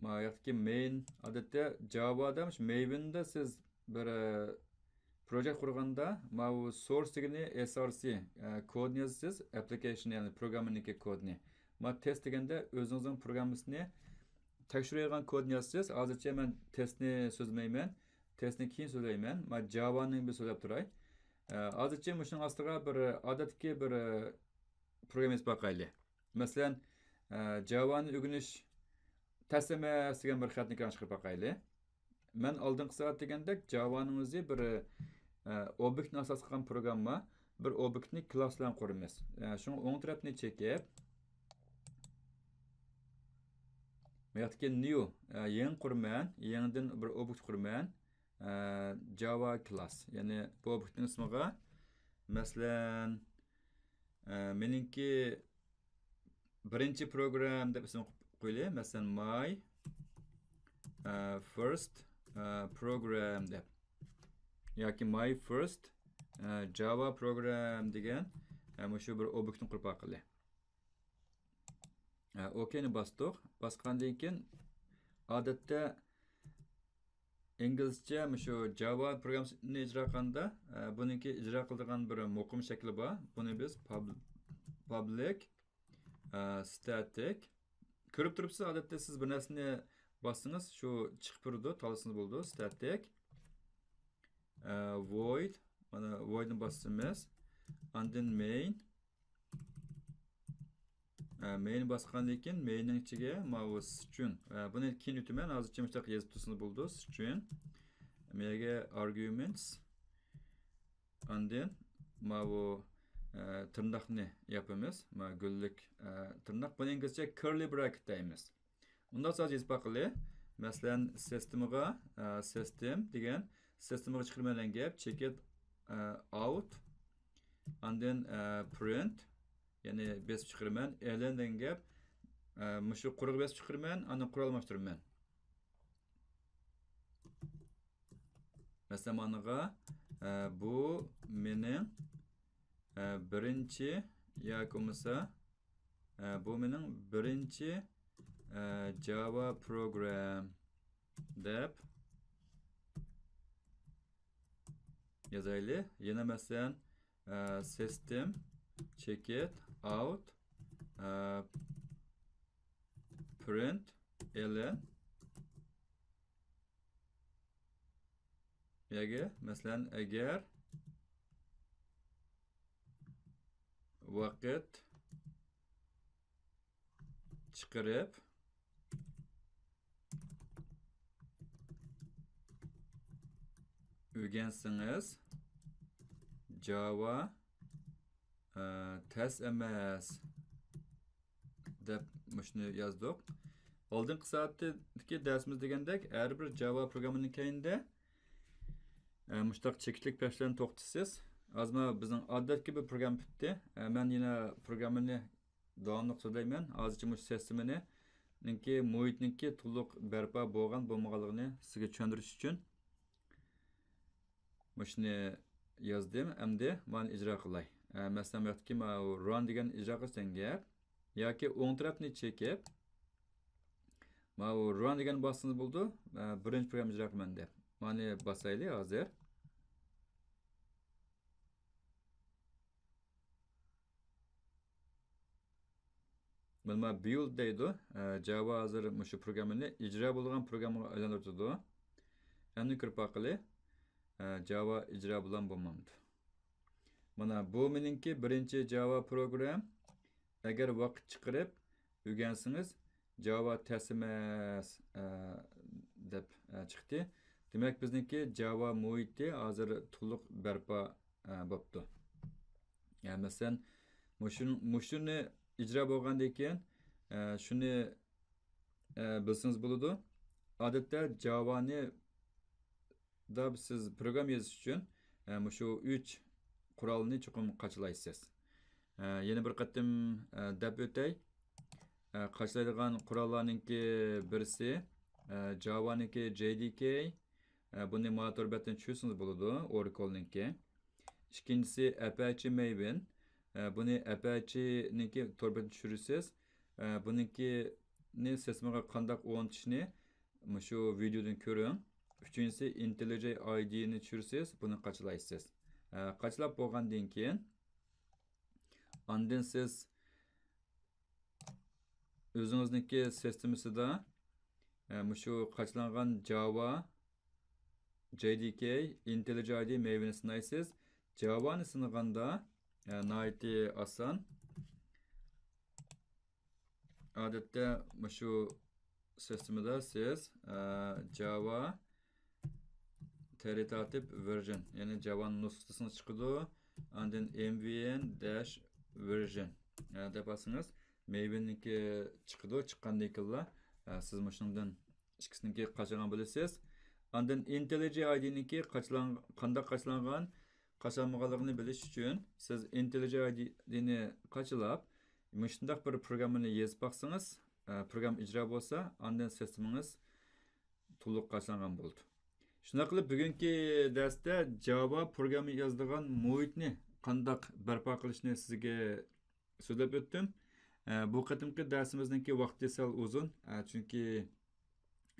ما ياقتىكى مەين، ئادەتتە جاۋادا، مۇشۇ مەيۋىندە سىز بىر، ئە، پروجېكت قۇرغاندا، ماۋۇ سورس دېگىنى ئېس ئار سى، ئە، كودنى يازىسىز، ئەپلىكېيشن، يەنى پروگراممىنىڭكى كودىنى. ما تېست دېگەندە ئۆزىڭىزنىڭ پروگراممىسىنى تەكشۈرىدىغان كودنى يازىسىز. ھازىرچە مەن تېستنى سۆزلىمەيمەن. تېستنى كېيىن سۆزلەيمەن. ما جاۋانى بىر سۆزلەپ تۇراي. ئە، ھازىرچە مۇشۇنىڭ ئاستىغا بىر ئادەتتىكى بىر، ئە، پروگرامما يېزىپ باقايلى. مەسىلەن، ئە، جاۋانى ئۆگىنىش تەس ئەمەس دېگەن بىر خەتنى ئېكرانغا چىقىرىپ باقايلى. مەن ئالدىنقى سائەت دېگەندەك جاۋانىڭ ئۆزى بىر، ئە، ئوبيېكتنى ئاساس قىلغان پروگرامما، بىر ئوبيېكتنى كلاس بىلەن قۇرىمىز. ئە، شۇڭا ئوڭ تەرەپنى چېكىپ، بۇ ياقتىكى نيۇ، ئە، يېڭى قۇرىمەن، يېڭىدىن بىر ئوبيېكت قۇرىمەن، ئە، جاۋا كلاس. يەنى بۇ ئوبيېكتنىڭ ئىسمىغا، مەسىلەن، ئە، مېنىڭكى بىرىنچى پروگرام دەپ ئىسىم قويۇلى. مەسىلەن، ماي، ئە، فىرست، ئە، پروگرام دەپ. ياكى ماي فىرست، ئە، جاۋا پروگرام دېگەن، ئە، مۇشۇ بىر ئوبيېكتنى قۇرۇپ باقىلى. ئە، ئوكەينى باستۇق. باسقاندىن كېيىن، ئادەتتە، ئىنگلىزچە مۇشۇ جاۋا پروگراممىسىنى ئىجرا قىلغاندا، ئە، بۇنىڭكى ئىجرا قىلىدىغان بىر مۇقىم شەكلى بار. بۇنى بىز پاب-، پابلىك، ئە، ستاتىك. كۆرۈپ تۇرۇپسىز، ئادەتتە سىز بىر نەرسىنى باسسىڭىز، شۇ چىقىپ تۇرىدۇ، تاللىسىڭىز بولىدۇ، static. ئە، void، مانا voidنى باسىمىز. ئاندىن main. ئە، main باسقاندىن كېيىن mainنىڭ ئىچىگە ماۋۇ string. ئە، بۇنى كېيىن ئۆتىمەن، ھازىرچە مۇشۇنداق يېزىپ تۇرسىڭىز بولىدۇ، string. مەيەگە arguments. ئاندىن ماۋۇ، ئە، تىرناقنى ياپىمىز. ما گۈللۈك، ئە، تىرناق. بۇنى ئىنگلىزچە curly bracket دەيمىز. ئۇنداق ساز يېزىپ باقىلى. مەسىلەن، سىستېمىغا، ئە، سىستېم دېگەن، سىستېمىغا چىقىرىمەن دېگەن گەپ، check it، ئە، out، ئاندىن، ئە، print، يەنى بېسىپ چىقىرىمەن، ئېلېن دېگەن گەپ، ئە، مۇشۇ قۇرغا بېسىپ چىقىرىمەن، ئاندىن قۇر ئالماشتۇرىمەن. مەسىلەن، مانىغا، ئە، بۇ مېنىڭ، ئە، بىرىنچى ياكى بولمىسا، ئە، بۇ مېنىڭ بىرىنچى، ئە، Java program دەپ يازايلى. يەنە مەسىلەن، ئە، system check it out، ئە، print ln. يەگە، مەسىلەن، ئەگەر ۋاقىت چىقىرىپ ئۆگەنسىڭىز، جاۋا، ئە، تەس ئەمەس. دەپ مۇشۇنى يازدۇق. ئالدىنقى سائەتتىكى دەرسىمىز دېگەندەك، ھەر بىر جاۋا پروگراممىنىڭ كەينىدە، ئە، مۇشۇنداق چېكىتلىك پەشلەرنى توختىتىسىز. ھازىر مانا بىزنىڭ ئادەتتىكى بىر پروگرامما پۈتتى. ئە، مەن يەنە پروگراممىنى داۋاملىق سۆزلەيمەن. ھازىرچە مۇشۇ سىستېمىنىڭكى، مۇھىتنىڭكى تولۇق بەرپا بولغان بولمىغانلىقىنى سىزگە چۈشەندۈرۈش ئۈچۈن. مۇشۇنى يازدىم، ئەمدى مانا ئىجرا قىلاي. ئە، مەسىلەن، بۇ ياقتىكى ماۋۇ run دېگەن ئىجرا قىلىش دېگەن گەپ. ياكى ئوڭ تەرەپنى چېكىپ، ماۋۇ run دېگەن باسسىڭىز بولىدۇ. ئە، بىرىنچى پروگرام ئىجرا قىلىمەن دەپ. مانى باسايلى ھازىر. مانا build دەيدۇ. ئە، جاۋا ھازىر مۇشۇ پروگراممىنى ئىجرا بولغان پروگراممىغا ئايلاندۇرۇۋاتىدۇ. ئەمدى كىرىپ باققىلى. ئە، جاۋا ئىجرا بولامدۇ بولمامدۇ. مانا بۇ مېنىڭكى بىرىنچى جاۋا پروگرام. ئەگەر ۋاقىت چىقىرىپ ئۆگەنسىڭىز، جاۋا تەس ئەمەس، ئە، دەپ، ئە، چىقتى. دېمەك، بىزنىڭكى جاۋا مۇھىتى ھازىر تولۇق بەرپا، ئە، بوپتۇ. يا، مەسىلەن، مۇشۇن-، مۇشۇنى ئىجرا بولغاندىن كېيىن، ئە، شۇنى، ئە، بىلسىڭىز بولىدۇ. ئادەتتە جاۋانى دا سىز پروگرام يېزىش ئۈچۈن، ئە، مۇشۇ ئۈچ قورالنى چوقۇم قاچىلايسىز. ئە، يەنە بىر قېتىم، ئە، دەپ ئۆتەي. ئە، قاچىلايدىغان قوراللارنىڭكى بىرسى، ئە، جاۋانىڭكى جەي دى كەي. ئە، بۇنى مانا تور بەتتىن چۈشۈرسىڭىز بولىدۇ، ئوراكلنىڭكى. ئىككىنچىسى، ئەپەچى مەيۋىن. ئە، بۇنى ئەپەچىنىڭكى تور بەتتىن چۈشۈرىسىز. ئە، بۇنىڭكىنى سىستېمىغا قانداق ئورنىتىشنى مۇشۇ ۋىدېودىن كۆرۈڭ. ئۈچىنچىسى، ئىنتېللىجەي ئاي دىنى چۈشۈرىسىز، بۇنى قاچىلايسىز. ئە، قاچىلاپ بولغاندىن كېيىن، ئاندىن سىز ئۆزىڭىزنىڭكى سىستېمىسىدا، ئە، مۇشۇ قاچىلانغان جاۋا، جەي دى كەي، ئىنتېللىجەي ئاي دى مەيۋىننى سىنايسىز. جاۋانى سىنىغاندا، ئە، ناھايىتى ئاسان. ئادەتتە مۇشۇ سىستېمىدا سىز، ئە، جاۋا تەرى تارتىپ ۋېرژن، يەنى جاۋانىڭ نۇسخىسىڭىز چىقىدۇ. ئاندىن ئېم ۋى ئېن داش ۋېرژن، ئە، دەپ ئالسىڭىز، مەيۋىننىڭكى چىقىدۇ. چىققاندىن كېيىنلا، ئە، سىز مۇشۇنىڭدىن ئىككىسىنىڭكى قاچىلانغان بىلىسىز. ئاندىن ئىنتېللىجەي ئاي دىنىڭكى قاچىلان-، قانداق قاچىلانغان، قاچىلانمىغانلىقىنى بىلىش ئۈچۈن سىز ئىنتېللىجەي ئاي دىنى قاچىلاپ، مۇشۇنداق بىر پروگراممىنى يېزىپ باقسىڭىز، ئە، پروگرام ئىجرا بولسا، ئاندىن سىستېمىڭىز تولۇق قاچىلانغان بولىدۇ. شۇنداق قىلىپ، بۈگۈنكى دەرستە جاۋا پروگرامما يازىدىغان مۇھىتنى قانداق بەرپا قىلىشنى سىزگە سۆزلەپ ئۆتتۈم. ئە، بۇ قېتىمقى دەرسىمىزنىڭكى ۋاقتى سەل ئۇزۇن. ئە، چۈنكى،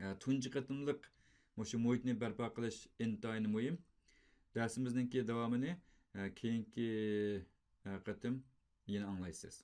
ئە، تۇنجى قېتىملىق مۇشۇ مۇھىتنى بەرپا قىلىش ئىنتايىن مۇھىم. دەرسىمىزنىڭكى داۋامىنى، ئە، كېيىنكى، ئە، قېتىم يەنە ئاڭلايسىز.